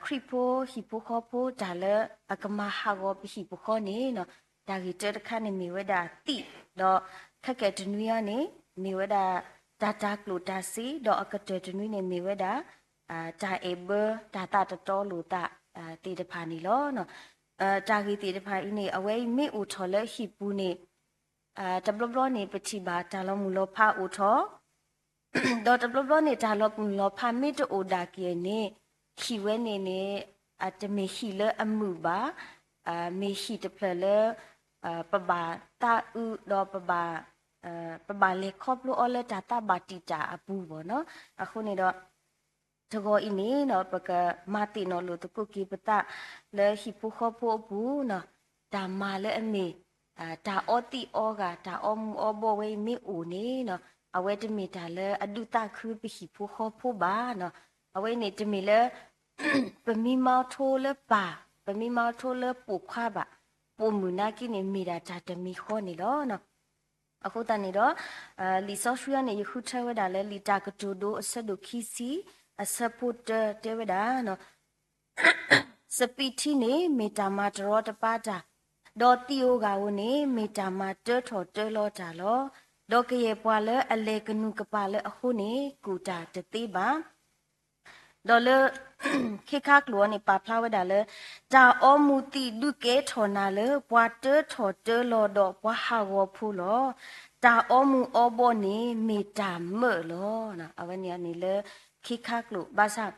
ခရံာ်ဖိဟံၣ်ဖိဃီဖိ တၢ်လၢအကမၤဟးဂီၤပဟံၣ်ပဃီန့ၣ် တၢ်ဂ့ၢ်တၢတခါန့ၣ်မ့ၢ်ဝဲဒၣ်သံၣ်, ဒီးခဲကနွံအံၤန့ၣ် မ့ၢ်ဝဲဒၣ် တၢ်တၤကျိၣ်တၤစ့, ဒီးအကတၢၢ်တနွံန့ၣ်မ့ၢ်ဝဲဒၣ် တၢ်အဲၣ်ဘၢ တၢ်သးတတီလိာ်သးသ့ၣ်တဖၣ်န့ၣ်လီၤ. တၢ်ဂ့ၢ်သ့ၣ်တဖၣ်အံၤန့ၣ် အဝဲအံၤမ့ၢ်အိၣ်ထီၣ်လၢဟံၣ်ပူၤန့ၣ် တဘျီဘျီန့ၣ် ပထံၣ်ဘၣ်တၢ်လီၤမုၢ်လီၤဖးအိၣ်ထီၣ်, ဒီးတဘျီဘျီန့ၣ် တၢ်လီၤမုၢ်လီၤဖးမ့ၢ်တအိၣ်ဒၣ်က့ၤန့ၣ် ဟံၣ်ဝဲန့ၣ်န့ၣ် တမ့ၢ်ဟံၣ်လၢအမုာ်ဘၣ်, မ့ၢ်ဟံၣ်တဖျၢၣ်လၢ ပဘၣ်သးအုးဒီး ပဘၣ် ပဘၣ်လဲၤခီဖျိအီၤလၢတၢ်သးဘၣ်တံာ်တာ်အပူၤဘၣ်နီၤ. အဃိန့ၣ်ဒီး တဂီၤအံၤန့ၣ် ပကမၤသ့ၣ်နီၣ်လိာ်သကိးက့ၤပသးလၢဟံၣ်ဖိဃီဖိအပူၤ, တၢ်မၤလၢအမ့ၢ် တၢ်အီသံးအီဂၤ တၢ်အီမူၤအီဘီၣ်ဝဲအံၤမ့ၢ်အိၣ်န့ၣ် အဝဲတမ့ၢ်တၢ်လၢအဒုးသးခုပဟံၣ်ဖိဃီဖိဘၣ်. အဝဲန့ၣ်တမ့ၢ်လၢ ပမံမီထိလၢပၢ်, ပမံမီထိလၢပိာ်ခွါဘၣ်, ပိာ်မုၣ်နာ်က့န့ၣ် မ့ၢ်ဒၣ်တၢ်တမံၤဃီန့ၣ်လီၤ. အဃိသတးန့ၣ်ဒီး လံာ်စီဆှံအံၤန့ၣ် ယဃုထၢဝဲဒၣ်လၢလံာ်တၢ်ကတိၤဒိအဆၢဒိၣ်ခံဆံ အဆၢဖိတၢတဲဝဲဒၣ် စပံးထံန့ၣ်မ့ၢ်တၢ်မၤတရီတပါတၢ်, ဒီးသံးဧိၤဂၤဧိၤန့ၣ် မ့ၢ်တၢ်မၤတၢထီၣ်တၢလီၤတၢ်လီၤ. ဒီးကယဲၢ်ပှၤလၢအလဲၤကနူၤကပၤလၢအဃိန့ၣ် ကူၣ်တၢ်တသ့ဘၣ်. ဒီးလၢ ခ့ခါကျိာ်အံၤန့ၣ် ပာ်ဖျါဝဲဒၣ်လၢ တၢ်အီမူၤသံးဒုးကဲထီၣ်နၤလၢ ပှၤတၢထီၣ်တၢလီၤဒီးပှၤဟးဂီၤဖိလီၤ. တၢ်အီမူၤအီဘီၣ်န့ၣ်မ့ၢ်တၢ်မၢလီၤ. အဝဲန့ၣ်န့ၣ်လၢ ခ့ခါကျိာ် ဘၣ်ဆၣ်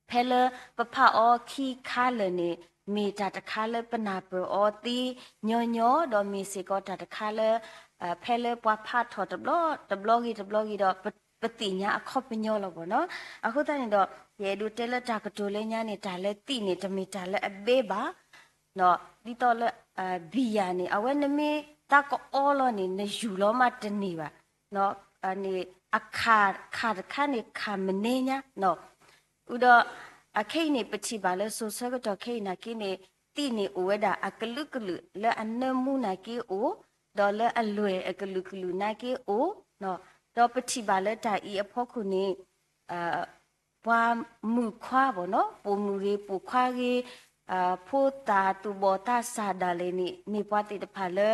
ဖဲလၢပဖးအီၤခံခါလၢာ်န့ၣ် မ့ၢ်တၢ်တခါလၢပနၢ်ပၢၢ်အီၤသ့ညီညီ, ဒီးမ့ၢ်စ့ၢ်ကီးတၢ်တခါလၢ ဖဲလၢပှၤဖးထီၣ်တဘျီ တဘျီဂ့ၤတဘျီဂ့ၤဒီး ပသ့ၣ်ညါအခီပညီလီၤဘၣ်နီၤ. အဃိသတးန့ၣ်ဒီး ယအဲၣ်ဒိးတဲလၢတၢ်ကတိၤလၢညါန့ၣ် တၢ်လၢသံးန့ၣ် တမ့ၢ်တၢ်လၢအဘဲဘၣ် ဒ်သိးလၢ ဘံၣ်ယၤန့ၣ် အဝဲနမ့ၢ်သးကအီလီၤန့ၣ် နယူၢ်လီၤမးတန့ၢ်ဘၣ်. န့ၣ် အခး ခးတခါန့ၣ် ခးမနုၤညါ အုဒီး အခဲအံၤန့ၣ် ပထံၣ်ဘၣ်လၢစိၤဆၢကတီၢ်ခဲအံၤနာ်က့န့ၣ် သံးန့ၣ်အိၣ်ဝဲဒၣ်အကလုာ်ကလုာ်လၢအနၢမူနာ်က့အိၣ်, ဒီးလၢအလွဲၢ်အကလုာ်ကလုာ်နာ်က့အိၣ်, ဒီးပထံၣ်ဘၣ်လၢတၢ်အံၤအဖီခိၣ်န့ၣ် ပှၤမုၣ်ခွါဘၣ်နီၤ ပိာ်မုၣ်ဂ့ၤ ပိာ်ခွါဂ့ၤ ဖိသၣ်သူၣ်ဘီၣ်သးစၢ်ဒၣ်လဲာ်န့ၣ် မ့ၢ်ပှၤသ့ၣ်တဖၣ်လၢ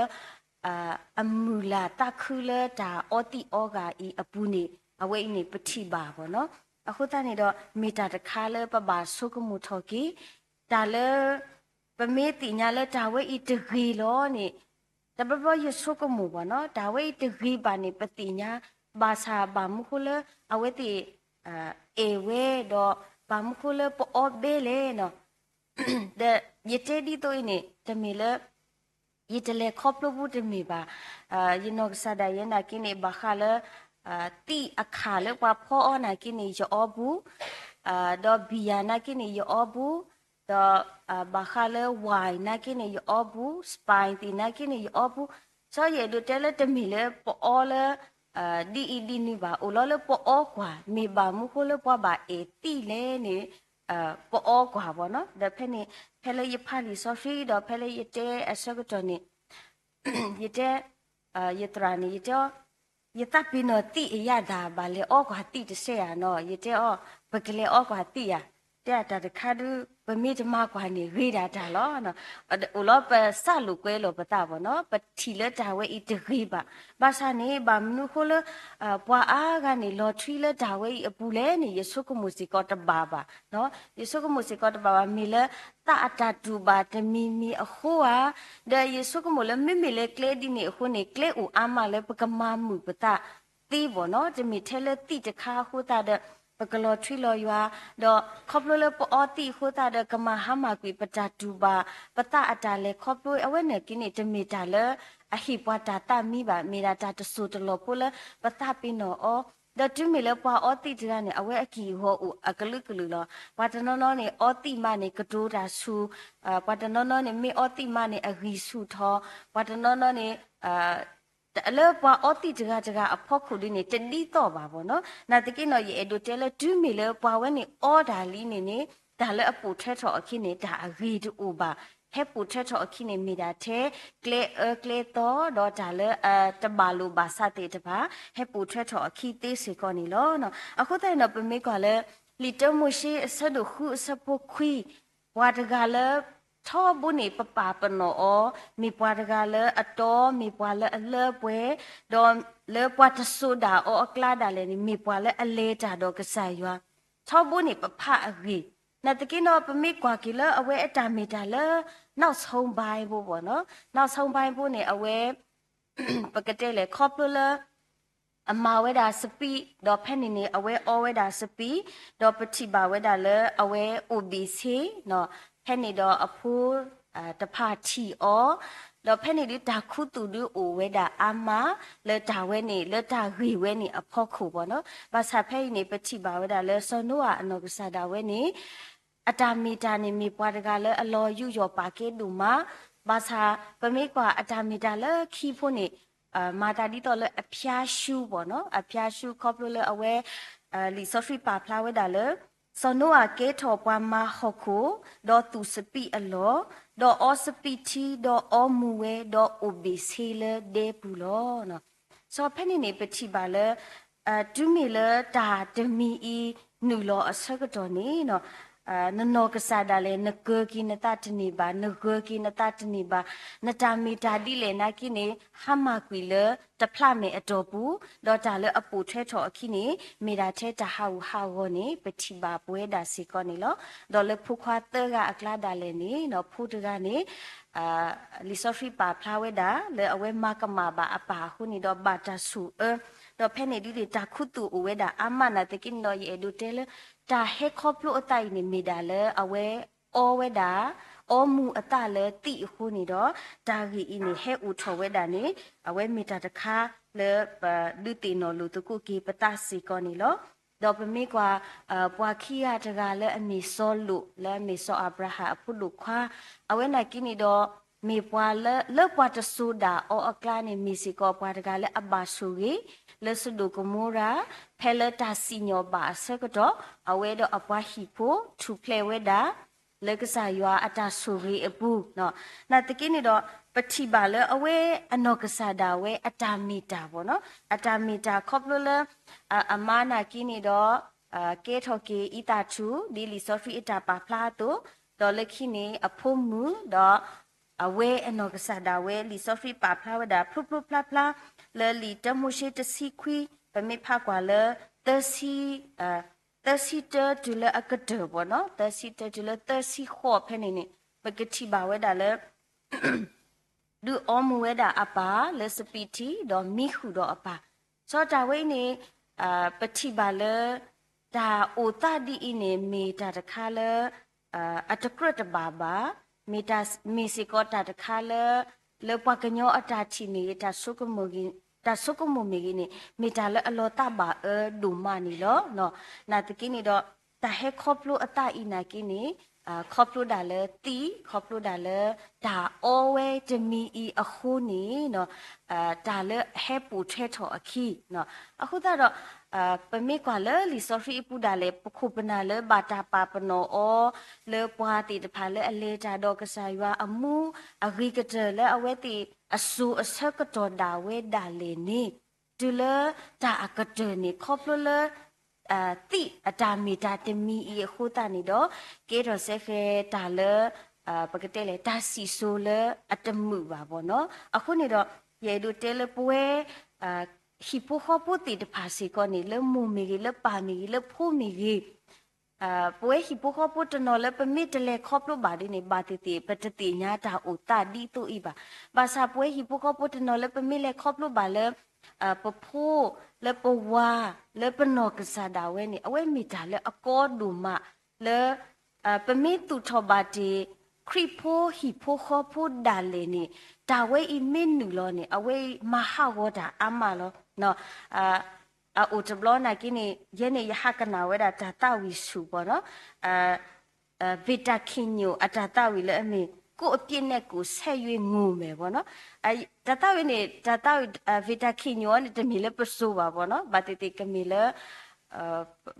အမုၢ်လၢ်သးခုလၢတၢ်အီသံးအီဂၤအံၤအပူၤန့ၣ် အဝဲအံၤန့ၣ် ပထံၣ်ဘၣ်ဘၣ်နီၤ. အဃိသတးန့ၣ်ဒီး မ့ၢ်တၢ်တခါလၢပဘၣ်ဆိကမိၣ်ထီၣ်က့ၤ တၢ်လၢ ပမ့ၢ်သ့ၣ်ညါလၢတၢ်ဝဲအံၤတဂ့ၤလီၤန့ၣ် တဘျီဘျီယဆိကမိၣ်ဘၣ်နီၤ တၢ်ဝဲအံၤတဂ့ၤဘၣ်န့ၣ် ပသ့ၣ်ညါ ဘၣ်ဆၣ်ဘၣ်မနုၤဃိလၢ အဝဲသ့ၣ် အဲၣ်ဝဲဒီး ဘၣ်မနုၤဃိလၢပအီဘဲလဲၣ်နီၤ. ဒီးယတဲဒ်သိးအံၤန့ၣ် တမ့ၢ်လၢ ယတလဲၤခီဖျိဘူးတမ့ၢ်ဘၣ်. ယနီၢ်ကစၢ်ဒၣ်ယဲနာ်က့န့ၣ် ဘၣ်ဃးလၢ သံးအခးလၢပှၤဖီအီနာ်က့န့ၣ် ယအီဘူး, ဒီးဘံၣ်ယၤနာ်က့န့ၣ် ယအီဘူး, ဒီး ဘၣ်ဃးလၢ wine နာ်က့န့ၣ် ယအီဘူး, spine သံးနာ်က့န့ၣ် ယအီဘူး. စီၤယအဲၣ်ဒိးတဲလၢတမ့ၢ်လၢပအီလၢ ဒ်အံၤဒ်နုၤဘၣ်, အိၣ်လီၤလၢပအီကွၢ် မ့ၢ်ဘၣ်မနုၤဃိလၢပှၤဘၣ်အဲၣ်သံးလဲၣ်န့ၣ် ပအီကွၢ်ဘၣ်နီၤ. ဒီးဖဲန့ၣ် ဖဲလၢယဖးလံာ်စီဆှံ ဒီးဖဲလၢယတဲအဆၢကတီၢ်န့ၣ် ယတဲ ယသရၣ်န့ၣ် ယတဲအီၤ ယသးပ့ၤနီၣ်သံးအယၤသး ဘၣ်လဲၤအီကွၢ်သံးတစဲးဧါနီၤ. ယတဲအီၤ ပကလဲၤအီကွၢ်သံးဧါ. တဲအတၢ်တခါဒုး ပမ့ၢ်တမၤကွၢ်န့ၣ် ဂ့ၤဒၣ်တၢ်လီၤ. အိၣ်လီၤပစးလိာ်ကွဲလိာ်ပသးဘၣ်နီၤ ပထံၣ်လၢတၢ်ဝဲအံၤတဂ့ၤဘၣ်. ဘၣ်ဆၣ်န့ၣ် ဘၣ်မနုၤဃိလၢ ပှၤအါဂၤန့ၣ် လီၤထွံလၢတၢ်ဝဲအံၤအပူၤလဲၣ်န့ၣ် ယဆိကမိၣ်စ့ၢ်ကီးတဘၣ်ဘၣ်. ယဆိကမိၣ်စ့ၢ်ကီးတဘၣ်ဘၣ် မ့ၢ်လၢ သးအတၢ်တူၢ်ဘၣ်တမံၤမံၤအဃိဧါ. ဒီးယဆိကမိၣ်လၢမ့မ့ၢ်လၢကျဲဒ်န့ၣ်အဃိန့ၣ် ကျဲအိၣ်အါမးလၢပကမၤမုာ်ပသးသ့ဘၣ်နီၤ. တမ့ၢ်ထဲလၢသံးတခါအဃိသတးဒီး ပကလီၤထွံလီၤယွၤ, ဒီးခီဖျိလၢပအီသံးအဃိသတးဒီး ကမၤဟါမၢ်ကွံာ်ပတၢ်တူၢ်ဘၣ် ပသးအတၢ်လဲၤခီဖျိ အဝဲန့ၣ်က့န့ၣ် တမ့ၢ်တၢ်လၢအဟ့ၣ်ပှၤတၢ်သးမံဘၣ်, မ့ၢ်ဒၣ်တၢ်တစိၢ်တလီၢ်ဖိလၢပသးပ့ၤနီၣ်အီၤ. ဒီးတုၤမ့ၢ်လၢပှၤအီသံးတဂၤန့ၣ် အဝဲအကံၢ်အဂီၤအိၣ်အကလုာ်ကလုာ်လီၤ. ပှၤတနီၤနီၤန့ၣ် အီသံးမးန့ၣ် ကတိၤတၢ်ဆူၣ်, ပှၤတနီၤနီၤန့ၣ် မ့ၢ်အီသံးမးန့ၣ် အဂံၢ်ဆူၣ်ထီၣ်, ပှၤတနီၤနီၤန့ၣ် လၢပှၤအီသံးတဂၤတဂၤအဖီခိၣ်ဒ်န့ၣ် တဒ်သိးဘၣ်ဘၣ်နီၤ. နာ်သက့နီၤ ယအဲၣ်ဒိးတဲလၢ တုၤမ့ၢ်လၢပှၤဝဲန့ၣ်အီတၢ်လံန့ၣ်န့ၣ် တၢ်လၢအပိာ်ထွဲထီၣ်အခံန့ၣ် တၢ်အဂ့ၤတအိၣ်ဘၣ်. ဟဲပိာ်ထွဲထီၣ်အခံန့ၣ် မ့ၢ်ဒၣ်ထဲကျဲအၢကျဲသီ ဒီးတၢ်လၢအတဘၣ်လိာ်ဘၣ်စးသ့ၣ်တဖၣ် ဟဲပိာ်ထွဲထီၣ်အခံသ့စ့ၢ်ကီးန့ၣ်လီၤ. အဃိသတးန့ၣ်ဒီး ပမ့ၢ်ကွၢ်လၢ လံာ်တၢမိၤၡ့အဆၢဒိၣ်ဃုအဆၢဖိခွံ, ပှၤတဂၤလၢ ထီဘိန့ၣ်ပပာ်ပနီၣ်အီၤ, မ့ၢ်ပှၤတဂၤလၢအတီ, မ့ၢ်ပှၤလၢအလၢပှဲၤ, ဒီးလၢပှၤတစိၤဒၣ်အီၤအကျါဒၣ်လဲာ်န့ၣ် မ့ၢ်ပှၤလၢအလဲၤတၢ်ဒီးကစၢ်ယွၤ, ထီဘိန့ၣ်ပဖးအဂ့ၢ်, နာ်သက့ဒီး ပမ့ၢ်ကွၢ်က့ၤလၢအဝဲအတၢ်မ့ၢ်တၢ်လၢ နောက်ဆုံးပိုင်း ဘိဘီနီၤ, နောက်ဆုံးပိုင်း ဘိန့ၣ် အဝဲ ပကတဲလဲၣ် ခီဖျိလၢ အမၤဝဲဒၣ်စပံး, ဒီးဖဲန့ၣ်န့ၣ် အဝဲအီဝဲဒၣ်စပံး, ဒီးပထံၣ်ဘၣ်ဝဲဒၣ်လၢအဝဲအိၣ်ဘ့ၣ်ဆ့, ဖဲန့ၣ်ဒီးအဖိ တဖၣ်ထံၣ်အီၤ, ဒီးဖဲန့ၣ်ဒုးတၢ်ခူသူၣ်ဒုးအိၣ်ဝဲဒၣ်အါမး လၢတၢ်ဝဲန့ၣ် လၢတၢ်ဂ့ၢ်ဝဲန့ၣ်အဖီခိၣ်ဘီနီၤ, ဘၣ်ဆၣ်ဖဲအံၤန့ၣ် ပထံၣ်ဘၣ်ဝဲဒၣ်လၢစီၤနိအၤအနီၢ်ကစၢ်ဒၣ်ဝဲန့ၣ် အတၢ်မ့ၢ်တၢ်န့ၣ် မ့ၢ်ပှၤတဂၤလၢအလီၤယူးယီၣ်ပာ်ကဲဒိၣ်မး, ဘၣ်ဆၣ်ပမ့ၢ်ကွၢ်အတၢ်မ့ၢ်တၢ်လၢခံဖိန့ၣ် မၤသးဒ်သိးလၢအဖျါရှုံးဘီနီၤ, အဖျါရှုံးခီဖျိလၢအဝဲ လံာ်စီဆှံပာ်ဖျါဝဲဒၣ်လၢ စီၤနိအၤကဲထီၣ်ပှၤမၤဟီၣ်ခိၣ်, ဒီးသူၣ်စပံးအလီၢ်, ဒီးအီစပံးထံ, ဒီးအီမူၤဝဲ, ဒီးအိၣ်ဘ့ၣ်ဆ့လၢဒဲပူၤလီၤ. စီၤဖဲန့ၣ်န့ၣ် ပထံၣ်ဘၣ်လၢ တုၤမ့ၢ်လၢတၢ်တမံၤအံၤနုာ်လီၤအဆၢကတီၢ်န့ၣ် နနီၢ်ကစၢ်ဒၣ်လဲာ် နကၢၤက့ၤနသးတန့ၢ်ဘၣ်, နဂၢၤက့ၤနသးတန့ၢ်ဘၣ်, နတၢ်မ့ၢ်တၢ်ဒ်လဲၣ်နာ်က့န့ၣ် ဟါမၢ်ကွံာ်လၢတဖျးမဲာ်အတီၢ်ပူၤ, ဒီးတၢ်လၢအပိာ်ထွဲထီၣ်အခံန့ၣ် မ့ၢ်ဒၣ်ထဲတၢ်ဟးဂူာ်ဟးဂီၤန့ၣ် ပထံၣ်ဘၣ်ပဝဲဒၣ်စ့ၢ်ကီးန့ၣ်လီၤ. ဒီးလၢဖိခွါသၢဂၤအကျါဒၣ်လဲာ်န့ၣ် ဖိတဂၤန့ၣ် လံာ်စီဆှံပာ်ဖျါဝဲဒၣ် လၢအဝဲမၤကမၣ်ဘၣ်အပၢ်အဃိန့ၣ်ဒီး ဘၣ်တၢ်ဆိၣ်အၢ, ဒီးဖဲန့ၣ်ဒုးန့ၣ် တၢ်ခူသူၣ်အိၣ်ဝဲဒၣ်အါမးနာ်သက့န့ၣ်ဒီး ယအဲၣ်ဒိးတဲလၢ တၢ်ဟဲခီဖျိအသးအံၤန့ၣ် မ့ၢ်ဒၣ်လၢအဝဲအီဝဲဒၣ် အီမူၤအသးလၢသံးအဃိန့ၣ်ဒီး တၢ်ဂ့ၢ်အံၤန့ၣ် ဟဲအိၣ်ထီၣ်ဝဲဒၣ်န့ၣ် အဝဲမ့ၢ်တၢ်တခါလၢပဒုးသ့ၣ်နီၣ်လိာ်သကိးက့ၤပသးစ့ၢ်ကီးန့ၣ်လီၤ. ဒီးပမ့ၢ်ကွၢ် ပှၤခံဂၤတဂၤလၢအမ့ၢ်စီၤလိာ် လၢအမ့ၢ်စီၤအၤဘြၤဟၣ်အဖိဒိၣ်ခွါ, အဝဲနာ်က့န့ၣ်ဒီး မ့ၢ်ပှၤလၢ လၢပှၤတစိၤဒၣ်အီၤအကျါန့ၣ် မ့ၢ်စ့ၢ်ကီးပှၤတဂၤလၢအဘၣ်ဆိၣ်ဂ့ၤ လၢစဒိၣ်ကမိရၤ, ဖဲလၢတၢ်စံၣ်ညီၣ်ဘၣ်အဆၢကတီၢ် အဝဲဒီးအပှၤဟံၣ်ဖိထူၣ်ဖျဲးဝဲဒၣ် လၢကစၢ်ယွၤအတၢ်ဆိၣ်ဂ့ၤအပူၤ, နာ်သက့န့ၣ်ဒီး ပထံၣ်ဘၣ်လၢအဝဲအနီၢ်ကစၢ်ဒၣ်ဝဲအတၢ်မ့ၢ်တၢ်ဘီနီၤ, အတၢ်မ့ၢ်တၢ်ခီဖျိလၢ အမါနာ်က့န့ၣ်ဒီး ကဲထီၣ်က့ၤအံသၣ်ထူၣ် ဒ်လံာ်စီဆှံအတၢ်ပာ်ဖျါအသိး, ဒီးလၢခံန့ၣ် အဖိမုၣ်ဒီး အဝဲအနီၢ်ကစၢ်ဒၣ်ဝဲ လံာ်စီဆှံပာ်ဖျါဝဲဒၣ် ဖျိဖျိဖျါဖျါ လၢလံာ်တၢမိၤၡ့တဆံခွံ ပမ့ၢ်ဖးကွၢ်လၢ သၢဆံ သၢဆံတၢတုၤလၢအကတၢၢ်ဘီနီၤ, သၢဆံတၢတုၤလၢသၢဆံဃိးဖဲန့ၣ်န့ၣ် ပကထံၣ်ဘၣ်ဝဲဒၣ်လၢ ဒုးအီမူၤဝဲဒၣ်အပၢ်လၢစပံးထံ ဒီးမံဃုာ်ဒီးအပၢ်, စီၤတၢ်ဝဲအံၤန့ၣ် ပထံၣ်ဘၣ်လၢ တၢ်အိၣ်သးဒ်အံၤန့ၣ် မ့ၢ်တၢ်တခါလၢ အတကြၢးတဘၣ်ဘၣ်, မ့ၢ်တၢ် မ့ၢ်စ့ၢ်ကီးတၢ်တခါလၢ လၢပှၤကညီအတၢ်ထံၣ်မ့ၢ်ဂ့ၤ တၢ်ဆိကမိၣ်မ့ၢ်ဂ့ၤန့ၣ် မ့ၢ်တၢ်လၢအလီၤသးဘၣ်အၢဒိၣ်မးန့ၣ်လီၤ. နာ်သက့န့ၣ်ဒီး တၢ်ဟဲခီဖျိအသးအံၤနာ်က့န့ၣ် ခီဖျိဒၣ်လၢသံ, ခီဖျိဒၣ်လၢ တၢ်အီဝဲတမံၤအံၤအဃိန့ၣ် တၢ်လၢအဟဲပိာ်ထွဲထီၣ်အခံ, အဃိသတးဒီး ပမ့ၢ်ကွၢ်လၢလံာ်စီဆှံအပူၤဒၣ်လဲာ် ပခိၣ်ပနၢ်လၢဘၣ်တၢ်ပာ်ပနီၣ်အီၤ လၢပှၤသ့ၣ်တဖၣ်လၢအလဲၤတၢ်ဒီးကစၢ်ယွၤအမူ အဂ့ၤကတၢၢ်လၢအဝဲသ့ၣ်အစိၤအဆၢကတီၢ်ဒၣ်ဝဲဒၣ်လဲာ်န့ၣ် တုၤလၢတၢ်အကတၢၢ်န့ၣ် ခီဖျိလၢ သံးအတၢ်မ့ၢ်တၢ်တမံၤအံၤအဃိသတးန့ၣ်ဒီး ကဲထီၣ်စဲဃဲၤတၢ်လၢ ပကတဲလဲၣ် တၢ်စံၣ်စိၤလၢအတမုာ်ဘၣ်ဘီနီၤ. အဃိန့ၣ်ဒီး ယအဲၣ်ဒိးတဲလၢပဝဲ ဟံၣ်ဖိဃီဖိသ့ၣ်တဖၣ်စ့ၢ်ကီးန့ၣ် လၢမိၢ်မ့ၢ်ဂ့ၤ လၢပၢ်မ့ၢ်ဂ့ၤ လၢဖိမ့ၢ်ဂ့ၤ ပဝဲဟံၣ်ဖိဃီဖိတနီၤလၢပမ့ၢ်တလဲၤခီဖျိဘၣ်ဒ်န့ၣ် ဘၣ်သ့ၣ်သ့ၣ် ပတသ့ၣ်ညါတၢ်အိၣ်သးဒ်သိးအံၤဘၣ်. ဘၣ်ဆၣ်ပဝဲဟံၣ်ဖိဃီဖိတနီၤလၢပမ့ၢ်လဲၤခီဖျိဘၣ်လၢ ပဖိ လၢပဝၤ လၢပနီၢ်ကစၢ်ဒၣ်ဝဲန့ၣ် အဝဲမ့ၢ်တၢ်လၢအကီဒိၣ်မး လၢ ပမ့ၢ်သူၣ်ထီၣ်ဘၣ်တ့ၢ် ခရံာ်ဖိဟံၣ်ဖိဃီဖိဒၣ်လဲာ်န့ၣ် တၢ်ဝဲအံၤမ့ၢ်နုာ်လီၤန့ၣ် အဝဲအံၤမၤဟးဂီၤတၢ်အါမးလီၤ. အအိၣ်တဘျီနာ်က့န့ၣ် ယဲန့ၣ်ယဟးကနၣ်ဝဲဒၣ်တၢ်သးဝံၣ်ဆူၣ်ဘီနီၤ ဝ့ၢ်တၢ်ခ့ၣ်ညိၣ်အတၢ်သးဝံၣ်လၢအမ့ၢ် ကိုယ့်အပြစ်နဲ့ကိုယ်ဆက်၍ငိုမယ်ဘီနီၤ. တၢ်သးဝံၣ်န့ၣ် တၢ်သးဝံၣ် ဝ့ၢ်တၢ်ခ့ၣ်ညိၣ်အံၤန့ၣ် တမ့ၢ်လၢပစိၤဘၣ်ဘီနီၤ. ဘၣ်သ့ၣ်သ့ၣ်ကမ့ၢ်လၢ ဒ်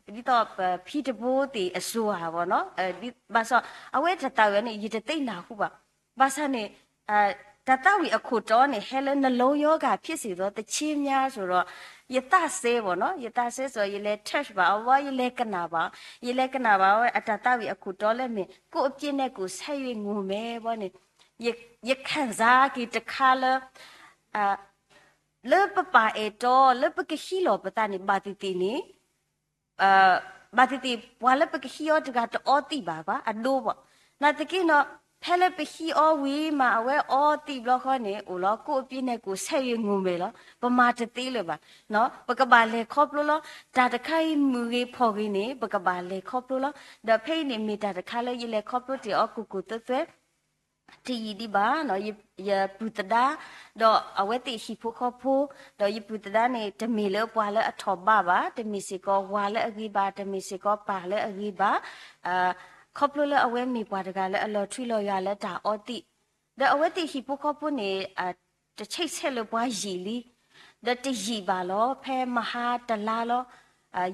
သိးပဖံတဘိသ့ၣ်အစိၤဧါဘီနီၤ. ဘၣ်ဆၣ် အဝဲတၢ်သးဝံၣ်န့ၣ် ယတသ့ၣ်နၢ်ဟူဘၣ်. ဘၣ်ဆၣ်န့ၣ် တၢ်သးဝံၣ်အခိၣ်တီန့ၣ် ဟဲလၢ နှလုံးရောဂါဖြစ်စေသောသီချင်းများ ဆိုတော့ ယသးစဲဘၣ်နီၤ, ယသးစဲစ့ၢ် ယလဲၤ touch ဘၣ်အီၤဘၣ်, ယလဲၤကနၣ်ဘၣ်, ယလဲၤကနၣ်ဘၣ်ဝဲအတၢ်သးဝံၣ်အခိၣ်တီလၢမ့ၢ် ကိုယ့်အပြစ်နဲ့ကိုယ် ဆပ်၍ ငိုမယ် ဘီန့ၣ်, ယခံစားက့ၤတခါလၢ လၢပပာ်အဲၣ်တီ လၢပကဟံးလီၤပသးန့ၣ် ဘၣ်သ့ၣ်သ့ၣ်န့ၣ် ဘၣ်သ့ၣ်သ့ၣ် ပှၤလၢပကဟံးအီၤတဂၤတအီသံးဘၣ်ဘၣ် အဒိဘၣ်. နာ်သက့နီၤ ဖဲလၢပဟံးအီၤဝံၤမး အဝဲအီသံးဘျီဃီန့ၣ် အိၣ်လီၤ ကိုယ့်အပြစ်နဲ့ကိုယ် ဆပ်၍ ငိုမယ် လီၤ. ပမၤတသ့လၢၤဘၣ်. ပကဘၣ်လဲၤခီဖျိလီၤ. တၢ်တခါအံၤမုာ်ဂ့ၤဖှီၣ်ဂ့ၤန့ၣ် ပကဘၣ်လဲၤခီဖျိလီၤ. ဒီးဖဲအံၤန့ၣ် မ့ၢ်တၢ်တခါလၢယလဲၤခီဖျိတ့ၢ်အီၤကိၢ်ကိၢ်သွဲသွဲ တယံာ်ဒံးဘၣ်နီၤ, ယပုၢ်သဒါ ဒီးအဝဲသ့ၣ်ဟံၣ်ဖိဃီဖိ, ဒီးယပုၢ်သဒါန့ၣ် တမ့ၢ်လၢပှၤလၢအထီၣ်ဘးဘၣ်, တမ့ၢ်စ့ၢ်ကီးဝၤလၢအဂ့ၤဘၣ်, တမ့ၢ်စ့ၢ်ကီးပၢ်လၢအဂ့ၤဘၣ်, ခီဖျိလၢအဝဲမ့ၢ်ပှၤတဂၤလၢအလီၤထွံလီၤယွၤလၢတၢ်အီသံး, ဒီးအဝဲသ့ၣ်ဟံၣ်ဖိဃီဖိန့ၣ် တဆံးဆဲးလၢပှၤယံာ်လံ, ဒီးတယံာ်ဘၣ်လီၤ ဖဲမဟါတလါလီၤ.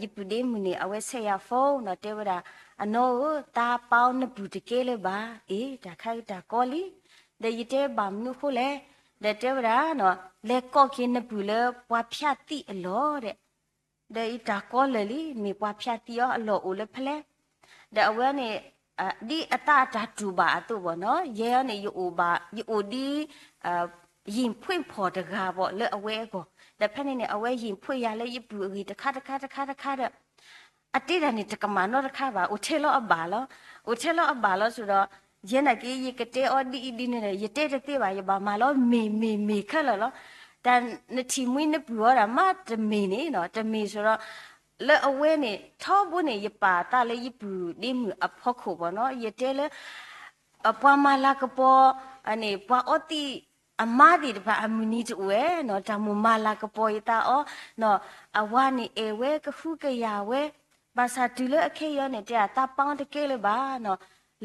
ယပုၢ်ဒ့မုၣ်န့ၣ် အဝဲဆဲးယၤ phone ဒီးတဲဝဲဒၣ်, အနီၢ်ဧၢ, သးပာ်အီၤနပုၢ်တကဲလၢၤဘၣ်. အ့ တၢ်ခါအံၤတၢ်ကီလံ. ဒီးယတဲဘၣ်မနုၤအဃိလဲၣ်. ဒီးတဲဝဲဒၣ်, လဲၤကိးက့ၤနပုၢ်လၢပှၤဖၠးသံးအလီၢ်ဒဲး ဒီးအံၤတၢ်ကီလၢာ်လံ, မ့ၢ်ပှၤဖၠးသံးအီၤအလီၢ်အိၣ်လၢဖဲလဲၣ်. ဒီးအဝဲန့ၣ် ဒ်အသးအတၢ်တူၢ်ဘၣ်အသိးဘၣ်နီၤ, ယဲအံၤန့ၣ် ယအိၣ်ဘၣ် ယအိၣ်ဒ် ရင်ဖွင့်ဖော် တဂၤဘၣ်လၢအဝဲအဂီၢ်, ဒီးဖဲန့ၣ်န့ၣ် အဝဲ ရင်ဖွင့် ယၤလၢယပုၢ်အဂ့ၢ်တခါတခါတခါတခါဒီး အတဲဒၣ်န့ၣ် တကမၣ်နီတခါဘၣ်, အိၣ်ထဲလီၤအဘၣ်လီၤ, အိၣ်ထဲလီၤအဘၣ်လီၤစ့ၢ်ဒီး ယဲနာ်က့ ယကတဲအီၤဒ်အံၤဒ်န့ၣ်ဒီး ယတဲတသ့ဘၣ်, ယဘၣ်မၤလီၤမ့ၢ်မ့ၢ်မ့ၢ်ခဲလၢာ်လီၤ. တၢ်နထံၣ်မှံနပုၢ်အီၤဒၣ်မးတမ့ၢ်န့ၣ်နီၤ, တမ့ၢ်စ့ၢ်ဒီး လၢအဝဲန့ၣ် ထီဘိန့ၣ် ယပာ်သးလၢယပုၢ်ဒ့မုၣ်အဖီခိၣ်ဘၣ်နီၤ, ယတဲလၢ ပှၤမၤလၤကပီၤန့ၣ် ပှၤအီသံးအမါသ့ၣ်တဖၣ်အမုၢ်နံၤတအိၣ်ဝဲနီၤ, တၢ်မိၣ်မၤလၤကပီၤယသးအီၤနီၤ, အဝၤန့ၣ်အဲၣ်ဝဲကဟုကယာ်ဝဲ, ဘၣ်ဆၣ်တုၤလၢအခဲအံၤအီၤန့ၣ် တဲဒၣ်သးပာ်အီၤတကဲလၢၤဘၣ်နီၤ,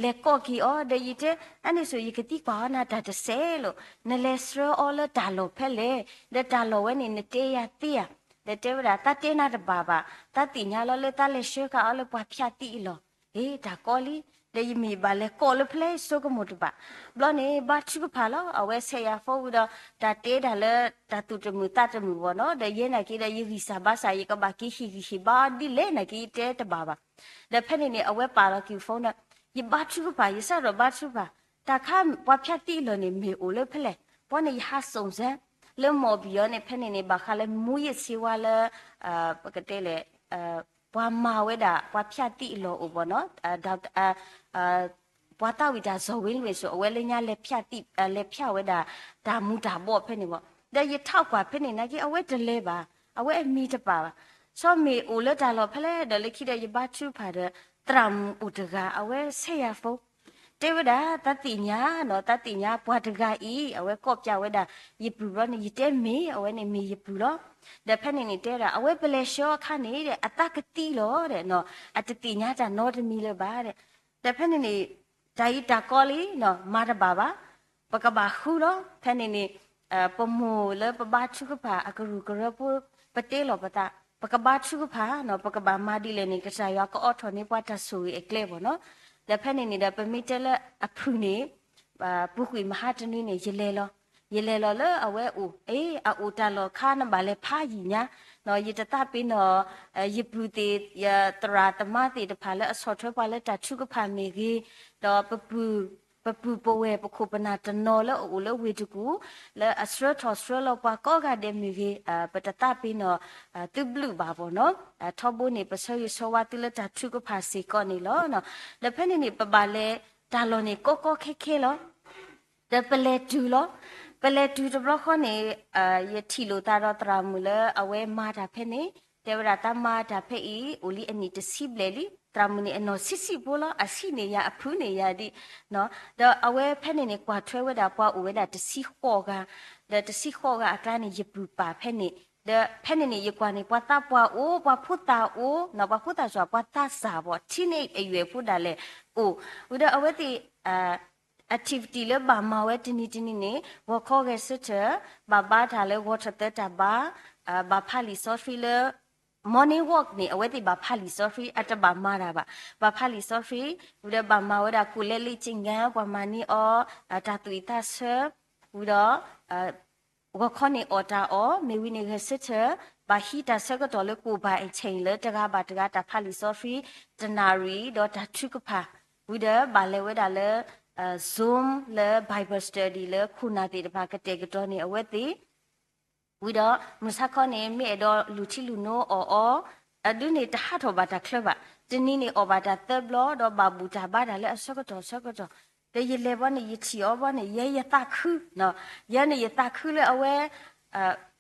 လဲၤကိးက့ၤအီၤ, ဒီးယတဲ အန့ၣ်ဆိ ယကသံကွၢ်အီၤနၤတၢ်တစဲးလိာ်, နလဲၤဆှၢအီၤလၢတၢ်လီၢ်ဖဲလဲၣ်, ဒီးတၢ်လီၢ်ဝဲန့ၣ် နတဲယၤသ့ဧါ, ဒီးတဲဝဲဒၣ် သးတဲနၤတဘၣ်ဘၣ်, သးသ့ၣ်ညါလီၤလၢသးလဲၤဆှၢဃာ်အီၤလၢပှၤဖၠးသံးအလီၢ်, အ့ တၢ်ကီလံ, ဒီးယမ့ၢ်ဘၣ်လဲၤကိးလၢဖဲလဲၣ် ဆိကမိၣ်တဘၣ်, ဘျီန့ၣ် ဘါထုကဖၣ်လီၤ, အဝဲဆဲးယၤ phone ဝံၤဒီး တၢ်တဲဒၣ်လၢတၢ်သူၣ်တမုာ်သးတမုာ်ဘၣ်နီၤ, ဒီးယဲနာ်က့ဒီး ယဂံၢ်စၢ်ဘါစၢ် ယကဘၣ်က့ၤဟ့ၣ်ဂံၢ်ဟ့ၣ်ဘါအီၤဒ်လဲၣ်နာ်က့ ယတဲတဘၣ်ဘၣ်, ဒီးဖဲန့ၣ်န့ၣ် အဝဲပာ်လီၤက့ၤ phone ဒီး ယဘါထုကဖၣ် ယစးထီၣ်ဘါထုကဖၣ်, တၢ်ခါပှၤဖၠးသံးအလီၢ်န့ၣ် မ့ၢ်အိၣ်လၢဖဲလဲၣ်, ဘီန့ၣ် ယဟးစုံစမ်း လၢမီၢ်ဘံၣ်အီၤန့ၣ် ဖဲန့ၣ်န့ၣ် ဘၣ်ဃးလၢ မူးယစ်ဆေးဝါး လၢ ပကတဲလဲၣ် ပှၤမၤဝဲဒၣ် ပှၤဖၠးသံးအလီၢ်အိၣ်ဘၣ်နီၤ, ပှၤသးဝံၣ်တၢ်စီၤဝ့လဝ့ၣ်ဆိ အဝဲလၢညါလဲၤဖၠးသံး လဲၤဖၠးဝဲဒၣ် တၢ်မူၤတၢ်ဘှီးဖဲန့ၣ်ဘၣ်, ဒီးယထးကွၢ်ဖဲန့ၣ်နာ်က့ အဝဲတလဲၤဘၣ်, အဝဲအမံၤတပာ်ဘၣ်, ဆီမ့ၢ်အိၣ်လၢတၢ်လီၢ်ဖဲလဲၣ်, ဒီးလၢခံဒီးယဘါထုကဖၣ်ဒီး သရၣ်မုၣ်အိၣ်တဂၤ အဝဲဆဲးယၤ phone တဲဝဲဒၣ် သးသ့ၣ်ညါနီၤ, သးသ့ၣ်ညါပှၤတဂၤအံၤ အဝဲကိးပၠးဝဲဒၣ် ယပုၢ်ဘျီန့ၣ် ယတဲမ့ၢ် အဝဲန့ၣ်မ့ၢ်ယပုၢ်လီၤ, ဒီးဖဲန့ၣ်န့ၣ်တဲဒၣ် အဝဲပလဲၤဆှၢအခါန့ၣ်ဒီး အသးကသံလီၤဒီးနီၤ, အတသ့ၣ်ညါတၢ်နီတမံၤလၢၤဘၣ်ဒီး, ဒီးဖဲန့ၣ်န့ၣ် တၢ်အံၤတၢ်ကီလံနီၤ, မၤတဘၣ်ဘၣ်, ပကဘၣ်ဃုလီၤ, ဖဲန့ၣ်န့ၣ် ပမိၢ်လၢပဘါထုကဖၣ်အကရူၢ်ကရၢဖိ ပတဲလီၤပသး, ပကဘါထုကဖၣ်နီၤ, ပကဘၣ်မၤဒ်လဲၣ်န့ၣ် ကစၢ်ယွၤကအိးထီၣ်န့ၢ်ပှၤတၢ်ဆိၣ်ဂ့ၤအကျဲဘၣ်နီၤ, ဒီးဖဲန့ၣ်န့ၣ်ဒီး ပမ့ၢ်တဲလၢအဖုၣ်န့ၣ် ပူၤကွံာ်မဟါတနွံန့ၣ် ယလဲၤလီၤ, ယလဲၤလီၤလၢအဝဲအိၣ်, အ့ အအိၣ်တၢ်လီၢ်ခါ နဘၣ်လဲၤဖးယံာ်ညါ, ယတသးပ့ၤနီၣ် ယပုၢ်သ့ၣ် ယသရၣ်သမါသ့ၣ်တဖၣ်လၢအဆီၣ်ထွဲပှၤလၢတၢ်ထုကဖၣ်မ့ၢ်ဂ့ၤ, ဒီး ပပုၢ်ပဝဲၢ်ပခိၣ်ပနၢ်တနီၤလၢအအိၣ်လၢဝ့ၢ်တကူၣ်, လၢအဆှၢထီၣ်ဆှၢလီၤပှၤကိးဂၤဒဲးမ့ၢ်ဂ့ၤ, ပတသးပ့ၤနီၣ် သုဘျုးဘၣ်ဘၣ်နီၤ, ထီဘိန့ၣ် ပဆၢဂ့ၤဆၢဝါသုလၢတၢ်ထုကဖၣ်စ့ၢ်ကီးန့ၣ်လီၤ. ဒီးဖဲန့ၣ်န့ၣ် ပဘၣ်လဲၤတၢ်လီၢ်န့ၣ် ကီကီခဲခဲလီၤ. ဒီးပလဲၤတုၤလီၤ. ပလဲၤတုၤတဘျီဃီန့ၣ် ယထံၣ်လိာ်သးဒီးသရၣ်မုၣ်လၢအဝဲမၤတၢ်ဖဲန့ၣ်, တဲဝဲဒၣ် သးမၤတၢ်ဖဲအံၤ အိၣ်လံအနံၣ်တဆံဘျဲၣ်လံ. သရၣ်မုၣ်န့ၣ် အနီၢ်ဆံးဆံးဖိလီၤ. အဆံးန့ၢ်ယၤ အဖုၣ်န့ၢ်ယၤဒ်, ဒီးအဝဲဖဲန့ၣ်န့ၣ် ကွၢ်ထွဲဝဲဒၣ်ပှၤအိၣ်ဝဲဒၣ်တဆံဃိးဂၤ, ဒီးတဆံဃိးဂၤအကျါန့ၣ် ယပုၢ်ပၢ်ဖဲန့ၣ်, ဒီးဖဲန့ၣ်န့ၣ် ယကွၢ်န့ၣ် ပှၤသးပှၢ်အိၣ်, ပှၤဖိသၣ်အိၣ်, ပှၤဖိသၣ်စ့ၢ် ပှၤသးစၢ်ဘၣ် teenage အရွယ်ဖိဒၣ်လဲာ်အိၣ်, ဝံၤဒီးအဝဲသ့ၣ် activity လၢဘၣ်မၤဝဲတနံၤတနံၤန့ၣ် ဂီၤခီဂဲၤဆၢထၢၣ် ဘၣ်ဘါတၢ်လၢဂီၤထီၣ်သၢတၢ်ဘါ, ဘၣ်ဖးလံာ်စီဆှံလၢ morning walk န့ၣ် အဝဲသ့ၣ်ဘၣ်ဖးလံာ်စီဆှံ, အတဘၣ်မၤတၢ်ဘၣ်. ဘၣ်ဖးလံာ်စီဆှံ, ဝံၤဒီးဘၣ်မၤဝဲဒၣ် ကိုယ်လက်လေ့ကျင့်ခန်း, ပှၤမၤန့ၢ်အီၤ တၢ်သူၣ်ဝံၣ်သးဆၢ, ဝံၤဒီး ဂီၤခီန့ၣ်အီၣ်တၢ်အီၣ်, မ့ၢ်ဝံၤန့ၣ်ဂဲၤဆၢထၢၣ် ဘၣ်ဟံးတၢ်ဆၢကတီၢ်လၢကိၣ်ဘၣ်အ့ၣ်ဆဲအံၤလၢတဂၤဘၣ်တဂၤတၢ်ဖးလံာ်စီဆှံ တနၣ်ရံၣ်ဒီးတၢ်ထုကဖၣ်, ဝံၤဒီးဘၣ်လဲၤဝဲဒၣ်လၢ Zoom လၢ Bible study လၢခိၣ်နၢ်သ့ၣ်တဖၣ်ကတဲာ်ကတီၤန့ၢ်အဝဲသ့ၣ် ဝံၤဒီးမုၢ်ဆါခီန့ၣ် မ့ၢ်အဲၣ်ဒိးလူၤထံလူၤနိအီၣ်အီၤ, အဒုန့ၣ်တဟးထီၣ်ဘၣ်တၢ်ချၢဘၣ်. တနံၤန့ၣ်အီၣ်ဘၣ်တၢ်သၢဘျီ ဒီးဘၣ်ဘူၣ်တၢ်ဘါတၢ်လၢအဆၢကတီၢ်ဆၢကတီၢ်, ဒီးယလဲၤဘီန့ၣ် ယထံၣ်အီၤဘီန့ၣ် ယဲယသးခု, ယဲန့ၣ်ယသးခုလၢအဝဲ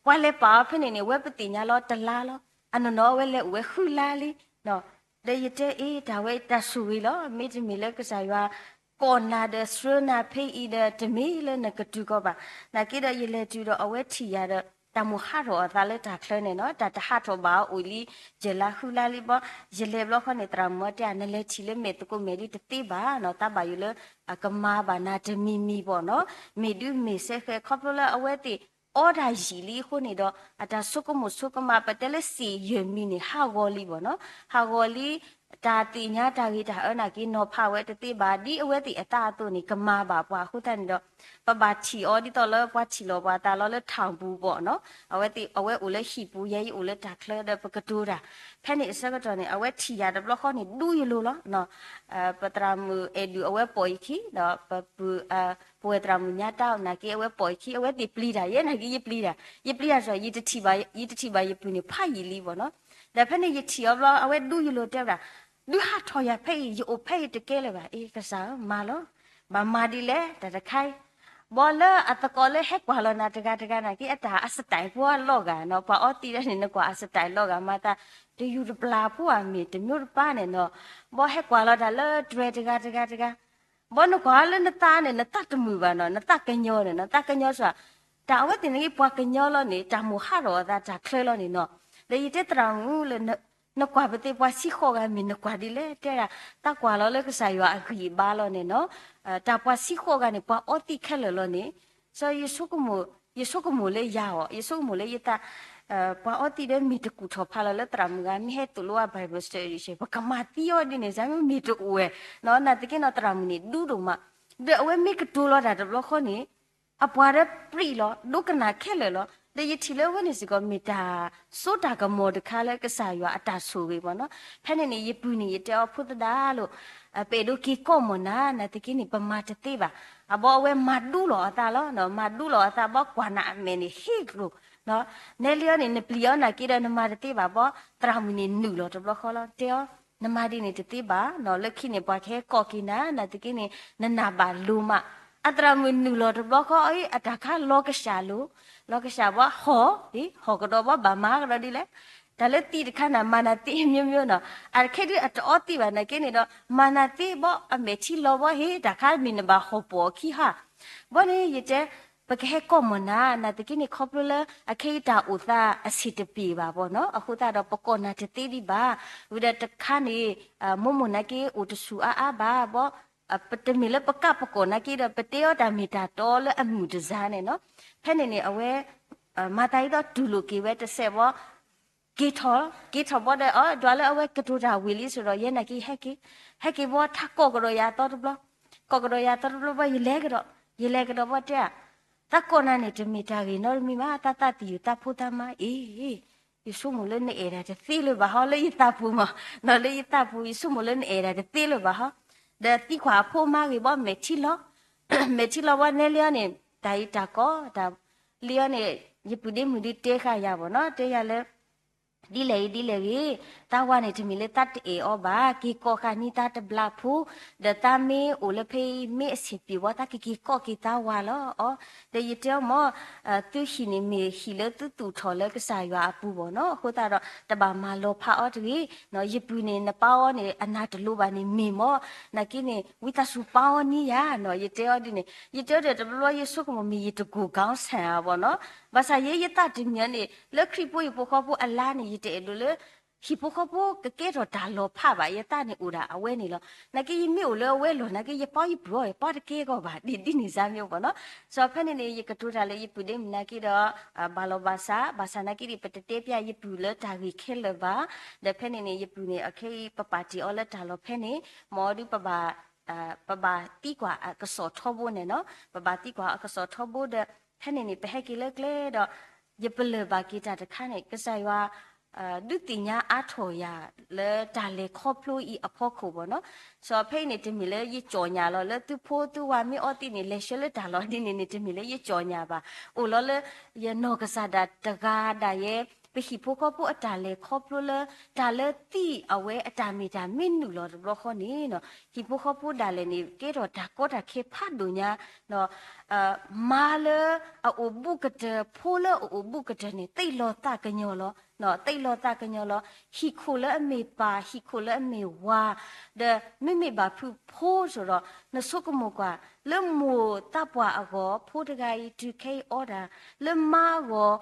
ပှၤလဲၤပာ်အီၤဖဲန့ၣ်န့ၣ် ဝဲပသ့ၣ်ညါလီၤတလါလီၤ. အနီၢ်နီၢ်အဝဲလဲၤအိၣ်ဝဲဃုလါလံ ဒီးယတဲအ့ၣ် တၢ်ဝဲတၢ်ဆိၣ်ဂ့ၤလီၤ. မ့တမ့ၢ်လၢကစၢ်ယွၤ ကိးနၤဒီးဆှၢနၤဖဲအံၤဒီးတမ့ၢ်လၢနကတုၤကီးဘၣ်. နာ်က့ဒီးယလဲၤတုၤဒီးအဝဲထံၣ်ယၤဒီး တၢ်မိၣ်ဟးထီၣ်အသးလၢတၢ်ချၢန့ၣ်နီၤ, တၢ်တဟးထီၣ်ဘၣ်အီၤအိၣ်လံ ယဲၢ်လါဃုလါလံဘီ, ယလဲၤဘျီဃီန့ၣ် သရၣ်မုၣ်အီၤတဲ နလဲၤထံၣ်လၢမဲာ်သကိးမဲာ်ဒ်တသ့ဘၣ်နီၤ, တၢ်ဘၣ်ယိၣ်လၢ ကမၤဘၣ်နၤတမံၤမံၤဘီနီၤ, မ့ၢ်ဒုးမ့ၢ်စဲဃဲ ခီဖျိလၢအဝဲသ့ၣ် အီတၢ်ယံာ်လံအဃိန့ၣ်ဒီး အတၢ်ဆိကမိၣ်ဆိကမး ပတဲလၢစ့ၣ်ယဲၢ်မံၤန့ၣ် ဟးဂီၤလံဘီနီၤ, ဟးဂီၤလံ တၢ်သ့ၣ်ညါတၢ်ဂ့ၤတၢ်အၢနာ်က့နီၤဖးဝဲတသ့ဘၣ် ဒ်အဝဲသ့ၣ်အသးအသိးန့ၣ် ကမၤဘၣ်ပှၤအဃိသတးန့ၣ်ဒီး ပဘၣ်ထံၣ်အီၤဒ်သိးလၢပှၤထံၣ်လီၤပှၤသးလီၤလၢထၣ်ပူၤဘီနီၤ, အဝဲသ့ၣ် အဝဲအိၣ်လၢဟံၣ်ပူၤ ယဲယအိၣ်လၢတၢ်ချၢဒီးပကတိၤတၢ်, ဖဲန့ၣ်အဆၢကတီၢ်န့ၣ် အဝဲထံၣ်ယၤတဘျီဃီန့ၣ် ဒူယလိၤလီၤ ပသရၣ်မုၣ်အဲၣ်ဒုးအဝဲပိာ်ယခံ ဒီးပပုၢ် ပဝဲၢ်သရၣ်မုၣ်ညါတၢ်နာ်က့ အဝဲပိာ်ယခံ အဝဲသ့ၣ်ပျံၤတၢ် ယဲနာ်က့ယပျံၤတၢ် ယပျံၤတၢ်စ့ၢ် ယတထံၣ်ဘၣ်ယပုၢ်န့ၣ် ဖးယံာ်လံဘီနီၤ, ဒီးဖဲန့ၣ်ယထံၣ်အီၤဘျီ အဝဲဒူယလိၤတဲဝဲဒၣ် ဒုးဟးထီၣ်ယၤဖဲအံၤ ယအိၣ်ဖဲအံၤတကဲလၢၤဘၣ် အ့ ကစၢ်ဧၢ မၤလီၤ ဘၣ်မၤဒ်လဲၣ် တၢ်တခါအံၤ ဘီလၢအသကိးလၢဟဲကွၢ်လီၤနၤတဂၤတဂၤနာ်က့ အတၢ်အစတၢၢ်ဖိအလီၤဂာ်နီၤ, ပှၤအီသံးဒၣ်န့ၣ် နကွၢ်အစတၢၢ်လီၤဂာ်မၤသး တယူၤတပျၢ်ဖိဧါ မ့ၢ်တမျိုးတပါန့ၣ်နီၤ, ဘီဟဲကွၢ်လီၤတၢ်လၢတြဲၤတဂၤတဂၤတဂၤ, ဘီနကွၢ်လၢနသးန့ၣ် နသးတမုာ်ဘၣ်နီၤ, နသးကညီၤန့ၣ်နီၤ, သးကညီၤစ့ၢ် တၢ်အဝဲသ့ၣ်န့ၣ် ပှၤကညီလီၤန့ၣ် တၢ်မိၣ်ဟးထီၣ်အသးတၢ်ချၢလီၤန့ၣ်နီၤ, ဒီးယတဲသရၣ်မုၣ်လၢ နကွၢ်ပသ့ၣ်ပှၤဆံဃိးဂၤမ့ၢ်နကွၢ်ဒ်လဲၣ် တဲဒၣ် သးကွၢ်လီၤလၢကစၢ်ယွၤအဂံၢ်အဘါလီၤန့ၣ်နီၤ, တၢ်ပှၤဆံဃိးဂၤန့ၣ် ပှၤအီသံးခဲလၢာ်လီၤန့ၣ်, စီၤ ယဆိကမိၣ်လၢယၤအီၤ ယဆိကမိၣ်လၢယသး ပှၤအီသံးဒီးမ့ၢ်တကူၣ်ထီၣ်ဖးလီၤလၢသရၣ်မုၣ်ဂၤ မ့ၢ်ဟဲသိၣ်လိအ Bible study ပကမၤသံအီၤဒ်န့ၣ် စ့ၢ်မ့ၢ်တအိၣ်ဝဲနီၤ, နာ်သက့နီၤ သရၣ်မုၣ်န့ၣ် ဒူဒိၣ်မး, ဒီးအဝဲမ့ၢ်ကတိၤလီၤတၢ်တဘျီဃီန့ၣ် အပှၤဒီးပြံးလီၤ ဒိကနၣ်ခဲလၢာ်လီၤ, ဒီးယထံၣ်လၢအဝဲန့ၣ်စ့ၢ်ကီးမ့ၢ်တၢ်စိတၢ်ကမီၤတခါလၢကစၢ်ယွၤအတၢ်ဆိၣ်ဂ့ၤဘီနီၤ, ဖဲန့ၣ်န့ၣ် ယပုၢ်န့ၣ် ယတဲအီၤဖိသဒါလိၤ ပအဲၣ်ဒိးက့ၤကိးမီၢ်နၤ နာ်သက့န့ၣ် ပမၤတသ့ဘၣ်, အဘီအဝဲမၤဒူလီၤအသးလီၤ, မၤဒူလီၤအသးဘီ ကွၢ်နၤအမဲာ်န့ၣ်ဟ့ၣ်ကျိၤ, နဲလံအီၤန့ၣ် နပျံၤအီၤနာ်က့ဒီး နမၤတသ့ဘၣ်ဘီ, သရၣ်မုၣ်န့ၣ်နုာ်လီၤတဘျီဃီလီၤ, တဲအီၤ နမၤဒ်န့ၣ်တသ့ဘၣ်နီၤ, လၢခံန့ၣ် ပှၤကဟဲကိးက့ၤနၤ နာ်သက့န့ၣ် နနၢ်ဘၣ်လိၤမး, အသရၣ်မုၣ်နုာ်လီၤတဘျီဃီ အတၢ်ခါလီၤကစၢ်လိၤ, လီၤကစၢ်ဘီ ဟီၣ်, ဟီၣ်ကဒီးဘီ ဘၣ်မၤကဒီးဒ်လဲၣ် တၢ်လၢသံးတခါန့ၣ် မၤနၤသ့မျိုးမျိုးနီၤ, အခဲဒုးအတအီသံးဘၣ်နာ်က့န့ၣ်ဒီး မၤနၤသ့ဘီ အမဲာ်ထံလီၤဘီ ဟ့ၣ် တၢ်ခါမ့ၢ်နဘၣ်ဟီၣ်ပီၣ်အခံဟါ, ဘီန့ၣ် ယတဲ ပကဟဲကိးမီၢ်နၤ နာ်သက့န့ၣ် ခီဖျိလၢ အခဲအံၤတၢ်အိၣ်သးအဆင်တပြေဘၣ်ဘီနီၤ, အဃိသတးဒီးပကိးနၤတသ့ဒံးဘၣ်, ဝံၤဒီးတခါန့ၣ် မိၢ်မိၢ်နာ်က့အိၣ်တဆူၣ်အါအါဘၣ်ဘီ, ပတမ့ၢ်လၢပကးပကိးနာ်က့ဒီး ပတဲအီၤတၢ်မ့ၢ်တၢ်တီလၢအမုာ်တစၢ်န့ၣ်နီၤ, ဖဲန့ၣ်န့ၣ် အဝဲ မၤသးဒ်သိးတူၢ်လိာ်က့ၤဝဲတစဲးဘီ, က့ၤထီၣ်, က့ၤထီၣ်ဘီဒီး ဒွးလၢအဝဲကတိၤတၢ်ဝံၤလံစ့ၢ်ဒီး ယဲနာ်က့ဟဲက့ၤ, ဟဲက့ၤဘီ ထါကိးကဒီးယၤသီတဘျီ, ကိးကဒီးယၤသီတဘျီဘီ ယလဲၤကဒီး, ယလဲၤကဒီးဘီတဲ သးကိးနၤန့ၣ် တမ့ၢ်တၢ်ဂ့ၤနီတမံၤမး, သးသးသံယိာ်သးဖိသးမါအံၤ, ယဆိကမိၣ်လၢနအဲၣ်ဒၣ်တသ့လၢၤဘၣ်ဟီ လၢယသးပူၤမး, နီၤလၢယသးပူၤ ယဆိကမိၣ်လၢနအဲၣ်ဒၣ်တသ့လၢၤဘၣ်ဟီ, ဒီးသံကွၢ်အဖိအမါဂ့ၤဘီ မဲာ်ထံလီၤ, မဲာ်ထံလီၤဘီ နဲလံအီၤန့ၣ် တၢ်အံၤတၢ်ကီ, တၢ်လံအီၤန့ၣ် ယပုၢ်ဒ့မုၣ်ဒုးတဲဃာ်ယၤဘီနီၤ, တဲယၤလၢ ဒ်လဲၣ်ဂ့ၤ ဒ်လဲၣ်ဂ့ၤ, သးဝၤန့ၣ် တမ့ၢ်လၢသးတအဲၣ်အီၤဘၣ်, က့ၤကိးဃာ်န့ၢ်သးတဘျီဖိ, ဒီးသးမ့ၢ်အိၣ်လၢဖဲအံၤ မ့ၢ်အဆင်ပြေဘီ သးကက့ၤကိးက့ၤသးဝၤလီၤအီၤ, ဒီးယတဲအီၤမ့ၢ် သုဟံၣ်န့ၣ်မ့ၢ်ဟံၣ်လၢသုသူၣ်ထီၣ်လၢကစၢ်ယွၤအပူၤဘီနီၤ, အဃိသတးဒီး တဘၣ်မၤလီၤဖးအီၤတဂ့ၤ, ယပုၢ်န့ၣ် နပာ်အီၤန့ၣ်အနၢ်တလိၤဘၣ်န့ၣ်မ့ၢ်မီၢ်, နာ်က့န့ၣ် ဝံသးစူၤပာ်အီၤန့ၢ်ယၤနီၤ, ယတဲအီၤဒ်န့ၣ်, ယတဲအီၤဒီးတဘျီဘျီယဆိကမိၣ်မ့ၢ်ယတကိၢ်ကီစၢ်ဧါဘီနီၤ, ဘၣ်ဆၣ်ယဲယသးတမံၤန့ၣ် လၢခရံာ်ဖိဟံၣ်ဖိဃီဖိအလါန့ၣ် ယတအဲၣ်ဒိးလၢ ဟံၣ်ဖိဃီဖိကကဲထီၣ်တၢ်လီၤဖးဘၣ်, ယသးန့ၣ်အိၣ်ဒၣ်အဝဲန့ၣ်လီၤ. နာ်က့ယမ့ၢ်အိၣ်လၢအဝဲလီၢ် နာ်က့ယပာ်ယပုၢ်အီၤ ယပာ်တကဲကီးဘၣ် ဒ်န့ၣ်စ့ၢ်မ့ၢ်ဘီနီၤ. စီၤဖဲန့ၣ်န့ၣ် ယကတိၤတၢ်လၢယပုၢ်ဒ့မုၣ်နာ်က့ဒီး ဘၣ်လီၤဘၣ်စး, ဘၣ်ဆၣ်နာ်က့ဒ်ပတတဲပျးယပုၢ်လၢတၢ်ဂ့ၢ်ခဲလၢာ်ဘၣ်. ဒီးဖဲန့ၣ်န့ၣ် ယပုၢ်န့ၣ် အခဲအံၤ ပပာ်တ့ၢ်အီၤလၢတၢ်လီၢ်ဖဲန့ၣ်, မ်အဒုး ပဘၣ်သံကွၢ်အကစီၣ်ထီဘိန့ၣ်နီၤ, ပဘၣ်သံကွၢ်အကစီၣ်ထီဘိဒီး ဖဲန့ၣ်န့ၣ် ပဟဲက့ၤလၢကျဲဒီး ယပလၢၢ်ဘၣ်က့ၤတၢ်တခါန့ၣ် ကစၢ်ယွၤ ဒုးသ့ၣ်ညါအါထီၣ်ယၤ လၢတၢ်လဲၤခီဖျိအံၤအဖီခိၣ်ဘၣ်နီၤ. စီၤဖဲအံၤန့ၣ် တမ့ၢ်လၢယကၠီၣ်ညၣ်လီၤ လၢသုဖိသုဝၤမ့ၢ်အီသံးန့ၣ် လဲၤဆှၢလၢတၢ်လီၢ်ဒ်န့ၣ်န့ၣ် တမ့ၢ်လၢယကၠီၣ်ညၣ်ဘၣ်. အိၣ်လီၤလၢ ယနီၢ်ကစၢ်ဒၣ်တဂၤဒၣ်ယဲ ပဟံၣ်ဖိဃီဖိအတၢ်လဲၤခီဖျိလၢ တၢ်လၢသံးအဝဲအတၢ်မ့ၢ်တၢ်မ့ၢ်နုာ်လီၤတဘျီဃီန့ၣ်နီၤ ဟံၣ်ဖိဃီဖိဒၣ်လဲာ်န့ၣ် ကဲထီၣ်တၢ်ကီတၢ်ခဲဖးဒိၣ်ညါ မါလၢအအိၣ်ဘူးကတၢၢ် ဖိလၢအအိၣ်ဘူးကတၢၢ်န့ၣ် သ့ၣ်လီၤသးကညီၤလီၤ, သ့ၣ်လီၤသးကညီၤလီၤ. ဟံၣ်ခိၣ်လၢအမ့ၢ်ပၢ် ဟံၣ်ခိၣ်လၢအမ့ၢ်ဝၤ ဒီးမ့မ့ၢ်ဘၣ်ဖုးဖိစိၤဒီး နဆိကမိၣ်ကွၢ် လၢမိၢ်သးပှၢ်အဂီၢ် ဖိတဂၤအံၤတုၤခဲအံၤအီတၢ်, လၢမါအဂီၢ်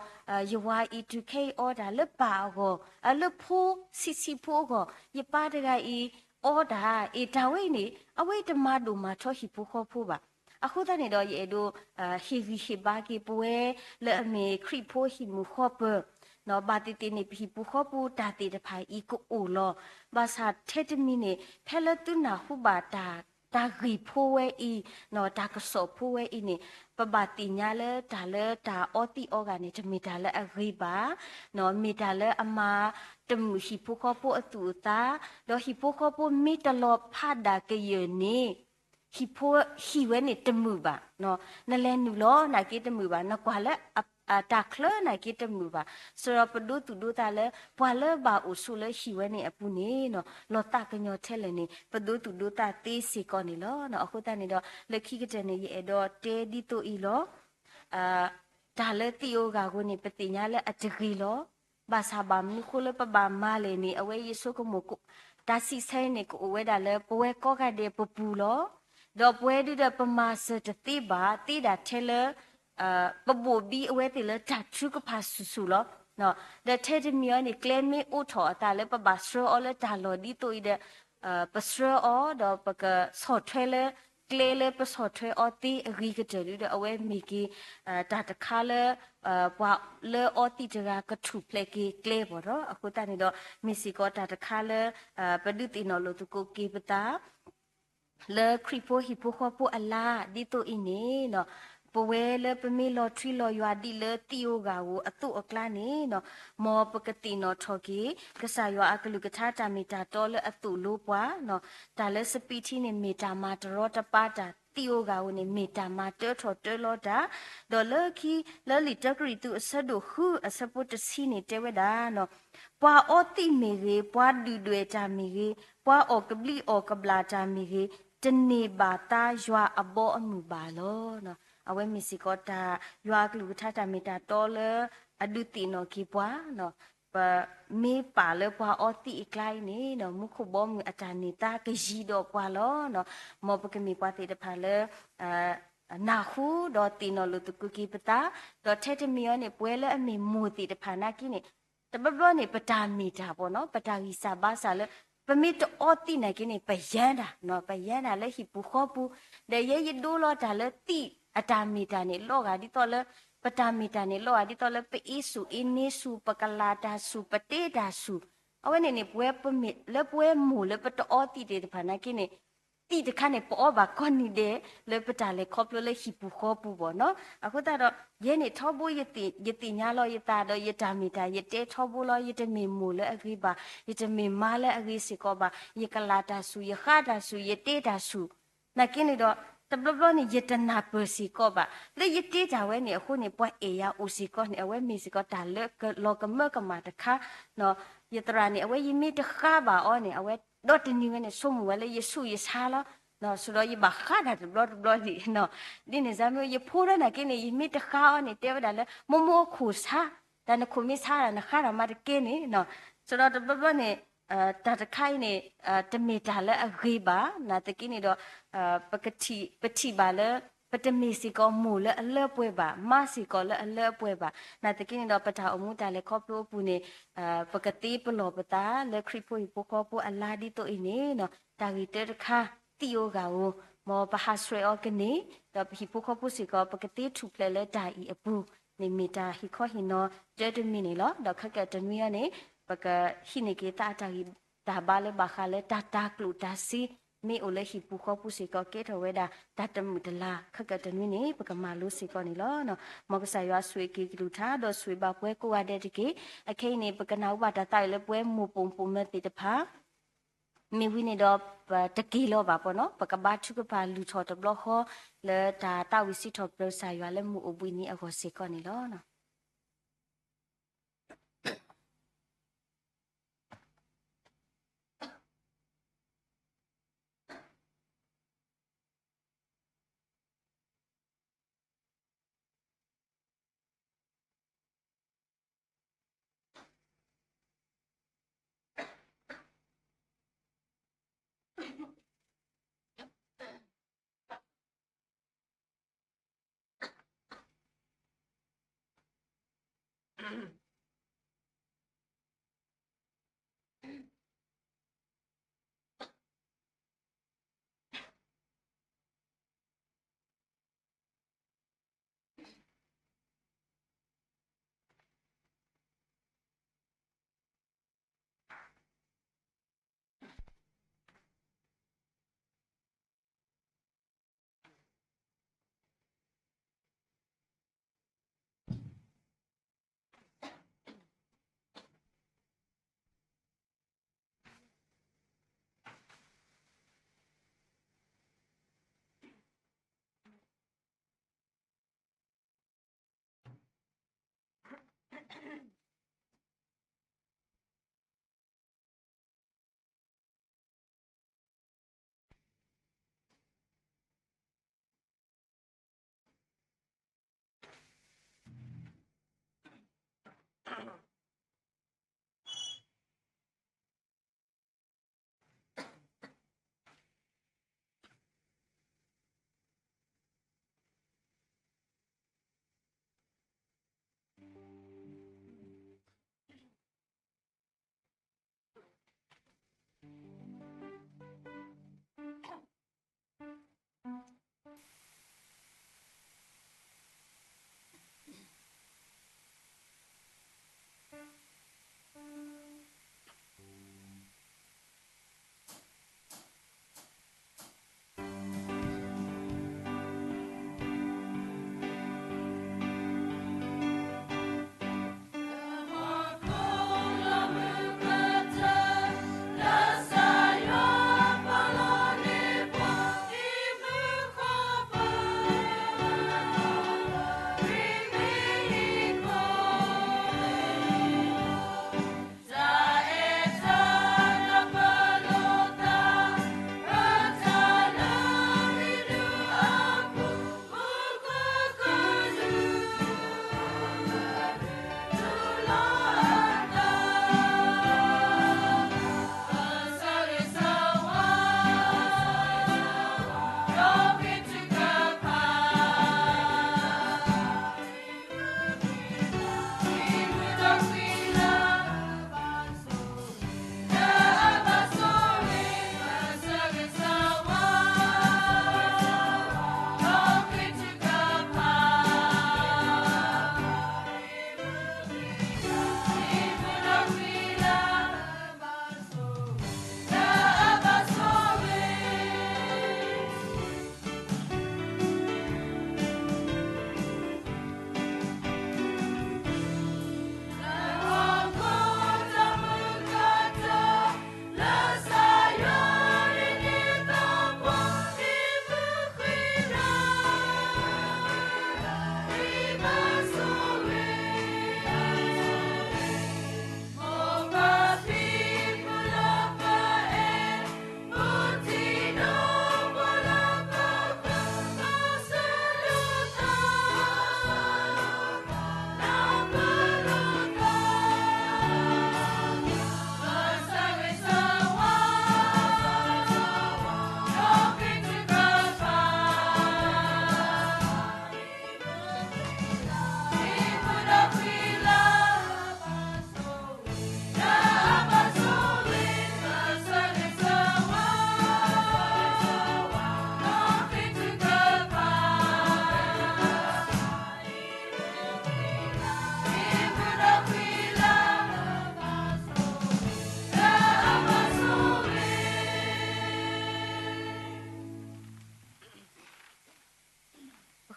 ယဝၤအံၤတုၤခဲအံၤအီတၢ်, လၢပၢ်အဂီၢ် လၢဖိဆံးဆံးဖိအဂီၢ် ယပၢ်တဂၤအံၤအီတၢ်, အ့ၣ် တၢ်ဝဲအံၤန့ၣ် အဝဲတမၤဒိၣ်မၤထီဟံၣ်ဖိဃီဖိဘၣ်. အဃိသတးန့ၣ်ဒီး ယအဲၣ်ဒိး ဟ့ၣ်ဂံၢ်ဟ့ၣ်ဘါက့ၤပဝဲလၢအမ့ၢ်ခရံာ်ဖိဟံၣ်မုၢ်ဃီပၢၤ ဘၣ်သ့ၣ်သ့ၣ်န့ၣ် ပဟံၣ်ဖိဃီဖိတၢ်သ့ၣ်တဖၣ်အံၤကအိၣ်လီၤ. ဘၣ်ဆၣ်ထဲတမံၤန့ၣ် ဖဲလၢသုနၢ်ဟူဘၣ်တၢ် တၢ်ဂ့ၢ်ဖိဝဲအံၤ တၢ်ကစီၣ်ဖိဝဲအံၤန့ၣ် ပဘၣ်သ့ၣ်ညါလၢတၢ်လၢတၢ်အီသံးအီဂၤန့ၣ် တမ့ၢ်တၢ်လၢအဂ့ၤဘၣ်, မ့ၢ်တၢ်လၢအမၤတမုာ်ဟံၣ်ဖိဃီဖိအသူၣ်အသး, ဒီးဟံၣ်ဖိဃီဖိမ့ၢ်တလီၤဖးဒၣ်ကယၢၢ်န့ၣ် ဟံၣ်ဖိဟံၣ်ဝဲန့ၣ်တမုာ်ဘၣ်. နလဲၤနုာ်လီၤနာ်က့တမုာ်ဘၣ်, နကွၢ်လၢ တၢ်ချၢနာ်က့တမုာ်ဘၣ်. စရီပဒိသူၣ်ဒိသးလၢ ပှၤလၢဘၣ်အိၣ်ဆိးလၢဟံၣ်ဝဲန့ၣ်အပူၤန့ၣ် လီၤသးကညီၤထဲလဲၣ်န့ၣ် ပဒိသူၣ်ဒိသးသ့စ့ၢ်ကီးန့ၣ်လီၤ. အဃိသတးန့ၣ်ဒီး လၢခံကတၢၢ်န့ၣ် ယအဲၣ်ဒိးတဲဒ်သိးအံၤလီၤ. တၢ်လၢသံးအီဂၤအဃိန့ၣ် ပသ့ၣ်ညါလၢအတဂ့ၤလီၤ. ဘၣ်ဆၣ်ဘၣ်မနုၤဃိလၢပဘၣ်မၤလဲၣ်န့ၣ် အဝဲယဆိကမိၣ် တၢ်စံးဆၢအံၤန့ၣ် ကအိၣ်ဝဲဒၣ်လၢပဝဲကိးဂၤဒဲးပပူၤလီၤ. ဒီးပဝဲဒုဒီးပမၤစၢၤတသ့ဘၣ်, သ့ဒၣ်ထဲလၢ ပဘိၣ်ဘံအဝဲသ့ၣ်လၢတၢ်ထုကဖၣ်ဆူၣ်ဆူၣ်လီၤ. ဒီးထဲတမံၤအံၤန့ၣ် ကျဲမ့ၢ်အိးထီၣ်အသးလၢပဘၣ်ဆှၢအီၤလၢတၢ်လီၢ်ဒ်သိးအံၤဒီး ပဆှၢအီၤ ဒီးပကဆီၣ်ထွဲလၢ ကျဲလၢပဆီၣ်ထွဲအီၤသ့အဂ့ၤကတၢၢ်ဒုဒီး အဝဲမ့ၢ်က့ၤ တၢ်တခါလၢ ပှၤလၢအီသံးတဂၤကထူၣ်ဖျဲးက့ၤကျဲဘၣ်ဒီး အဃိသတးန့ၣ်ဒီး မ့ၢ်စ့ၢ်ကီးတၢ်တခါလၢ ပဒုးသ့ၣ်နီၣ်လိာ်သကိးက့ၤပသး လၢခရံာ်ဖိဟံၣ်ဖိဃီဖိအလါဒ်သိးအံၤန့ၣ် ပဝဲလၢပမ့ၢ်လီၤထွံလီၤယွၤဒ်လၢသံးအီဂၤဧိၤအသိးအကျါန့ၣ် မ်ပကသ့ၣ်နီၣ်ထီၣ်က့ၤ ကစၢ်ယွၤအကလုၢ်ကထါတၢ်မ့ၢ်တၢ်တီလၢအသိၣ်လိပှၤ, တၢ်လၢစပံးထံန့ၣ် မ့ၢ်တၢ်မၤတရီတပါတၢ်, သံးအီဂၤဧိၤန့ၣ် မ့ၢ်တၢ်မၤတၢထီၣ်တၢလီၤတၢ်, ဒီးလၢခံ လၢလံာ်တၢကရံၣ်သူးအဆၢဒိၣ်ဃုအဆၢဖိတဆံန့ၣ်တဲဝဲဒၣ် ပှၤအီသံးမ့ၢ်ဂ့ၤ, ပှၤဒုၣ်ဒွဲၣ်တၢ်မ့ၢ်ဂ့ၤ, ပှၤအီၣ်ကဘျံးအီၣ်ကဘျၣ်တၢ်မ့ၢ်ဂ့ၤ, တန့ၢ်ဘၣ်သါယွၤအဘီအမုၢ်ဘၣ်လီၤ. အဝဲမ့ၢ်စ့ၢ်ကီးတၢ် ယွၤအကလုၢ်ကထါတၢ်မ့ၢ်တၢ်တီလၢ အဒုးသ့ၣ်နီၣ်က့ၤပှၤ ပမ့ၢ်ပာ်လၢပှၤအီသံးအကျါအံၤန့ၣ် မူခိၣ်ဘီမုၢ်အတၢ်န့ၢ်သါကယံၤဒီးပှၤလီၤ. မ်ပကမ့ၢ်ပှၤသ့ၣ်တဖၣ်လၢ နၢ်ဟူဒီးသ့ၣ်နီၣ်လိာ်သကိးက့ၤပသး, ဒီးထဲတမံၤအံၤန့ၣ် ပဝဲလၢအမ့ၢ်မိၢ်သ့ၣ်တဖၣ်နာ်က့န့ၣ် တဘျီဘျီန့ၣ် ပတၢ်မ့ၢ်တၢ်ဘၣ်နီၤ, ပတၢ်ဂံၢ်စၢ်ဘါစၢ်လၢ ပမ့ၢ်တအီသံးနာ်က့န့ၣ် ပယါတၢ်, ပယါတၢ်လၢဟံၣ်ပူၤဃီပူၤ, ဒီးယဲယဒိလီၤတၢ်လၢသံးအတၢ်မ့ၢ်တၢ်န့ၣ် လီၤဂာ်ဒ်သိးလၢ ပတၢ်မ့ၢ်တၢ်န့ၣ် လီၤဂာ်ဒ်သိးလၢပအ့စူၢ်အ့န့ဆူၣ် ပကလၤတၢ်ဆူၣ် ပတ့တၢ်ဆူၣ်, အဝဲန့ၣ်န့ၣ် ပဝဲပမ့ၢ်လၢပဝဲမိၢ်လၢပတအီသံးသ့ၣ်တဖၣ်နာ်က့န့ၣ် သံးတခါန့ၣ် ပအီဘၣ်ကိးနံၤဒဲး လၢပတၢ်လဲၤခီဖျိလၢဟံၣ်ပူၤဃီပူၤဘၣ်နီၤ. အဃိသတးဒီး ယဲန့ၣ်ထီဘိ ယသ့ၣ်ညါလီၤယသးဒီး ယတၢ်မ့ၢ်တၢ် ယတဲထီဘိလီၤ, ယတမ့ၢ်မိၢ်လၢအဂ့ၤဘၣ်, ယတမ့ၢ်မါလၢအဂ့ၤစ့ၢ်ကီးဘၣ်, ယကလၤတၢ်ဆူၣ်, ယဃါတၢ်ဆူၣ်, ယတ့တၢ်ဆူၣ်, နာ်က့န့ၣ်ဒီး တဘျီဘျီန့ၣ် ယတနၢ်ပၢၢ်စ့ၢ်ကီးဘၣ် လၢယတ့တၢ်ဝဲန့ၣ်အဃိန့ၣ် ပှၤအဲၣ်ယၤအိၣ်စ့ၢ်ကီးန့ၣ် အဝဲမ့ၢ်စ့ၢ်ကီးတၢ်လၢလီၤကမၢကမၣ်တခါ ယသရၣ်န့ၣ် အဝဲယမ့ၢ်တဃါဘၣ်အီၤန့ၣ် အဝဲဒီတနံၤဝဲန့ၣ် ဆိကမိၣ်ဝဲလၢယဆူးယဆါလီၤ. ဆိဒီးယဘၣ်ဃါတၢ်တဘျီတဘျီဒံး, ဒ်န့ၣ်စါမ့ၢ် ယဖိဒၣ်နာ်က့န့ၣ် ယမ့ၢ်တဃါအီၤန့ၣ် တဲဝဲဒၣ်လၢ မိၢ်မိၢ်အခိၣ်ဆါ, တၢ်နခိၣ်မ့ၢ်ဆါတၢ် နဃါတၢ်မးတကဲန့ၣ်, ဆိဒီးတဘျီဘျီန့ၣ် တၢ်တခါအံၤန့ၣ် တမ့ၢ်တၢ်လၢအဂ့ၤဘၣ်, နာ်သက့န့ၣ်ဒီး ပထံၣ်ဘၣ်လၢ ပတမ့ၢ်စ့ၢ်ကီးမိၢ်လၢအလၢပှဲၤဘၣ်, မါစ့ၢ်ကီးလၢအလၢအပှဲၤဘၣ်, နာ်သက့န့ၣ်ဒီး ပတၢ်အိၣ်မူတၢ်လဲၤခီဖျိအပူၤန့ၣ် ပကသ့ပလီၢ်ပသးလၢခရံာ်ဖိဟံၣ်ဖိဃီဖိအလါဒ်သိးအံၤန့ၣ် တၢ်ဂ့ၢ်တၢတခါ သံးအီဂၤဧိၤ, မ်ပဟးဆှဲးအီၤကန့ၢ်, ဒီးပဟံၣ်ဖိဃီဖိစ့ၢ်ကီး ပကသ့ထူၣ်ဖျဲးလၢတၢ်အံၤအပူၤန့ၣ် မ့ၢ်တၢ်ဟ့ၣ်ခီဟ့ၣ်နီၤတၢတမံၤန့ၣ်လီၤ. ဒီးခဲကတနွံအံၤန့ၣ် ပကဟံးန့ၢ်က့ၤသးအတၢ်ဂံၢ်တၢ်ဘါလၢဘၣ်ဃးလၢတၢ်တၤကျိၣ်တၤစ့ မ့ၢ်အိၣ်လၢဟံၣ်ပူၤဃီပူၤစ့ၢ်ကီး ကဲထီၣ်ဝဲဒၣ်တၢ်တမုာ်တလၤ ခဲကတနွံန့ၣ် ပကမၤလိစ့ၢ်ကီးန့ၣ်လီၤ. မ်ကစၢ်ယွၤဆိၣ်ဂ့ၤက့ၤကလုၢ်ကထါ ဒီးဆိၣ်ဂ့ၤဘၣ်ပှၤကိးဂၤဒဲးတက့ၢ်. အခဲအံၤန့ၣ် ပကနၢ်ဟူဘၣ်တၢ်သးဝံၣ်လၢပဝဲမိၢ်ပိာ်မုၣ်ပိာ်မၢၤသ့ၣ်တဖၣ် မ့ၢ်ဝံၤန့ၣ်ဒီး ပတက့ၤလီၤဘၣ်ပီၤနီၤ, ပကဘါထုကဖၣ်လုၢ်ထီၣ်တဘျီဃီ လၢတၢ်သးဝံၣ်စံးထီၣ်ပတြၢၤကစၢ်ယွၤလၢမုၢ်အိၣ်ဘှံးနံၤအဂီၢ်စ့ၢ်ကီးန့ၣ်လီၤ.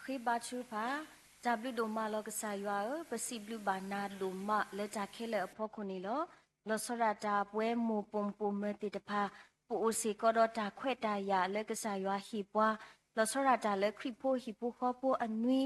ဃ့ဘါထုကဖၣ်. တၢ်ဘျုးဒိၣ်မးလီၤကစၢ်ယွၤဧၢ, ပစံးဘျုးဘၣ်နၤဒိၣ်မးလၢတၢ်ခဲလၢာ်အဖီခိၣ်န့ၣ်လီၤ. လီၤဆီဒၣ်တၢ်ပဝဲမိၢ်ပိာ်မုၣ်ပိာ်မၢၤသ့ၣ်တဖၣ်, ပအိၣ်စ့ၢ်ကီးဒီးတၢ်ခွဲးတၢ်ယာ်လၢကစၢ်ယွၤဟ့ၣ်ပှၤ, လီၤဆီဒၣ်တၢ်လၢခရံာ်ဖိဟံၣ်ဖိဃီဖိအနွံ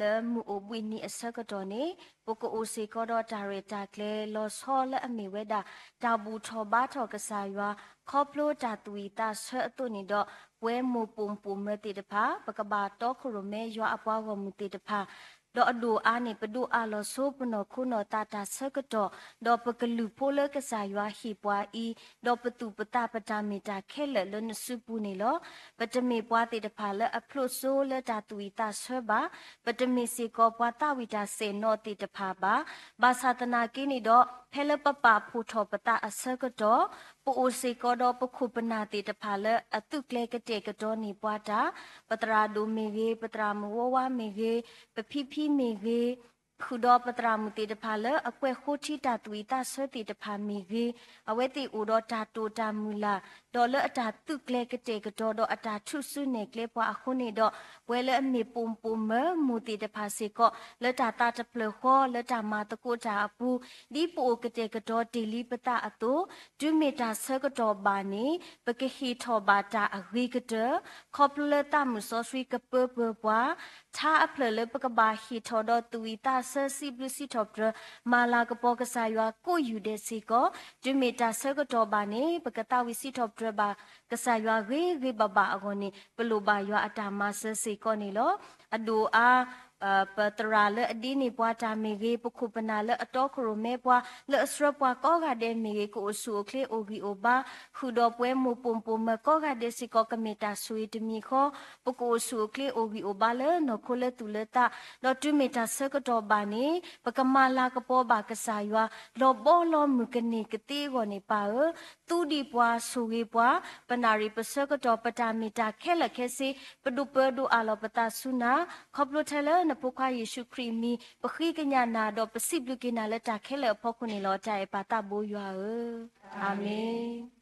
လၢမုၢ်အိၣ်ဘှံးနံၤအဆၢကတီၢ်န့ၣ်, ပကအိၣ်စ့ၢ်ကီးဒီးတၢ်ရဲၣ်တၢ်ကျဲၤလီၤဆီလၢအမ့ၢ်ဝဲဒၣ် တၢ်ဘူၣ်ထီၣ်ဘါထီၣ်ကစၢ်ယွၤ, ခီဖျိတၢ်သူၣ်ဝံၣ်သးဆၢအသိးန့ၣ်ဒီး, ပဝဲမိၢ်ပိာ်မုၣ်ပိာ်မၢၤသ့ၣ်တဖၣ် ပကဘၣ်တီခိၣ်ရိၣ်မဲယွၤအပှၤဂီၢ်မုၢ်သ့ၣ်တဖၣ် ဒီးအဒိၣ်အါန့ၣ် ပဒိးအးလီၤဆိပနီၢ်ခိနီၢ်သးတၢ်ဆၢကတီၢ်, ဒီးပကလုၢ်ဖိလၢကစၢ်ယွၤဟ့ၣ်ပှၤအံၤ, ဒီးပသူၣ်ပသးပတၢ်မ့ၢ်တၢ်ခဲလၢာ်လၢနစုပူၤန့ၣ်လီၤ. ပတမ့ၢ်ပှၤသ့ၣ်တဖၣ်လၢအဖျိးစိလၢတၢ်သူၣ်ဝံၣ်သးဆၢဘၣ်, ပတမ့ၢ်စ့ၢ်ကီးပှၤသးဝံၣ်တၢ်စဲၣ်နီၤသ့ၣ်တဖၣ်ဘၣ်. ဘၣ်ဆၣ်သနာ်က့န့ၣ်ဒီး ဖဲလၢပပာ်ဖှိၣ်ထီၣ်ပသးအဆၢကတီၢ်, ပအိၣ်စ့ၢ်ကီးဒီးပခိၣ်ပနၢ်သ့ၣ်တဖၣ်လၢအသုးကျဲၤကတဲာ်ကတီၤန့ၢ်ပှၤတၢ်, ပသရၣ်ဒိၣ်မ့ၢ်ဂ့ၤ, ပသရၣ်မုၣ်ဝါဝါမ့ၢ်ဂ့ၤ, ပဖံဖံမ့ၢ်ဂ့ၤ, ဃုာ်ဒီးပသရၣ်မုၣ်သ့ၣ်တဖၣ်လၢအကွဲးဃိထံတၢ်သူၣ်ဝံၣ်သးဆၢသ့ၣ်တဖၣ်မ့ၢ်ဂ့ၤ, အဝဲသ့ၣ်အိၣ်ဒီးတၢ်တိာ်တၢ်မုၢ်လၢ်, ဒီးလၢအတၢ်သုးကျဲၤကတဲာ်ကတီၤဒီးအတၢ်ထုးစုနဲၣ်ကျဲပှၤအဃိန့ၣ်ဒီး, ပဝဲလၢအမ့ၢ်ပိာ်မုၣ်ပိာ်မၢၤမိၢ်သ့ၣ်တဖၣ်စ့ၢ်ကီး လၢတၢ်သးတဖျၢၣ်ဃီ လၢတၢ်မၤသကိးတၢ်အပူၤ, ဒ်ပအိၣ်ကတဲာ်ကတီၤတ့ၢ်လံပသးအသိး, တုၤမ့ၢ်တၢ်ဆၢကတီၢ်ဘၣ်န့ၣ် ပကဟ့ၣ်ထီၣ်ဘၣ်တၢ်အဂ့ၤကတၢၢ်, ခီဖျိလၢသးမုၣ်စီဆှံကပၢပၢၤပှၤ, ထါအဖျၢၣ်လၢပကဘၣ်ဟ့ၣ်ထီၣ်ဒီးသူၣ်ဝံၣ်သးဆၢစံးဘျုးစံးထီၣ်ပတြၢၤ မၤလၤကပီၤကစၢ်ယွၤကိးယူၢ်ဒဲးစ့ၢ်ကီး, တုၤမ့ၢ်တၢ်ဆၢကတီၢ်ဘၣ်န့ၣ် ပကသးဝံၣ်စံးထီၣ်ပတြၢၤဘၣ်ကစၢ်ယွၤဂ့ၤဂ့ၤဘၣ်ဘၣ်အဂီၢ်န့ၣ် ပလိၣ်ဘၣ်ယွၤအတၢ်မၤစၢၤစ့ၢ်ကီးန့ၣ်လီၤ. အဒိၣ်အါ ပသရၣ်လၢအဒ့န့ၢ်ပှၤတၢ်မ့ၢ်ဂ့ၤ, ပခိၣ်ပနၢ်လၢအတီခိၣ်ရိၣ်မဲပှၤ လၢအဆှၢပှၤကိးဂၤဒဲးမ့ၢ်ဂ့ၤ, ကအိၣ်ဆူၣ်အိၣ်ချ့အိၣ်ဂံၢ်အိၣ်ဘါ, ဃုာ်ဒီးပဝဲမိၢ်ပိာ်မုၣ်ပိာ်မၢၤကိးဂၤဒဲးစ့ၢ်ကီး ကမ့ၢ်တၢ်ဆိၣ်ဂ့ၤတမံၤဃီ, ပကအိၣ်ဆူၣ်အိၣ်ချ့အိၣ်ဂံၢ်အိၣ်ဘါလၢနီၢ်ခိလၢသူၣ်လၢသး, ဒီးတုၤမ့ၢ်တၢ်ဆၢကတီၢ်ဘၣ်န့ၣ် ပကမၤလၤကပီၤဘၣ်ကစၢ်ယွၤ လီၤဘီလီၤမုၢ်ကန့ၢ်ကသ့အဂီၢ်န့ၣ် ပၢ်ဧၢ, သူဒံးပှၤ ဆိၣ်ဂ့ၤပှၤ, ပနၣ်ရံၣ်ပဆၢကတီၢ် ပတၢ်မ့ၢ်တၢ်ခဲလၢာ်ခဲဆ့ ပဒိၣ်ပၢဒိၣ်အးလီၤပသးဆူနၤ, ခီဖျိထဲလၢနဖိခွါယ့ၣ်ၡူးခရံာ်အမံၤ ပဃ့ကညးနၤဒီးပစံးဘျုးက့ၤနၤလၢတၢ်ခဲလၢာ်အဖီခိၣ်န့ၣ်လီၤ. တၢ်အဲၣ်ပၢ်သးဘိယွၤဧၢ, အၤမ့ၣ်.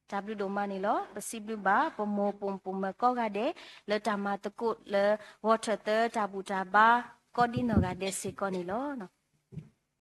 တၢ်ဘျုးဒိၣ်မးန့ၣ်လီၤ. ပစံးဘျုးဘၣ် ပမိၢ်ပိာ်မုၣ်ပိာ်မၢၤကိးဂၤဒဲး လၢတၢ်မၤသကိးလၢ ဂီၤထၢၣ်သၢတၢ်ဘူၣ်တၢ်ဘါ ကိးဒ်နီၢ်ဂၤဒဲးစ့ၢ်ကီးန့ၣ်လီၤ.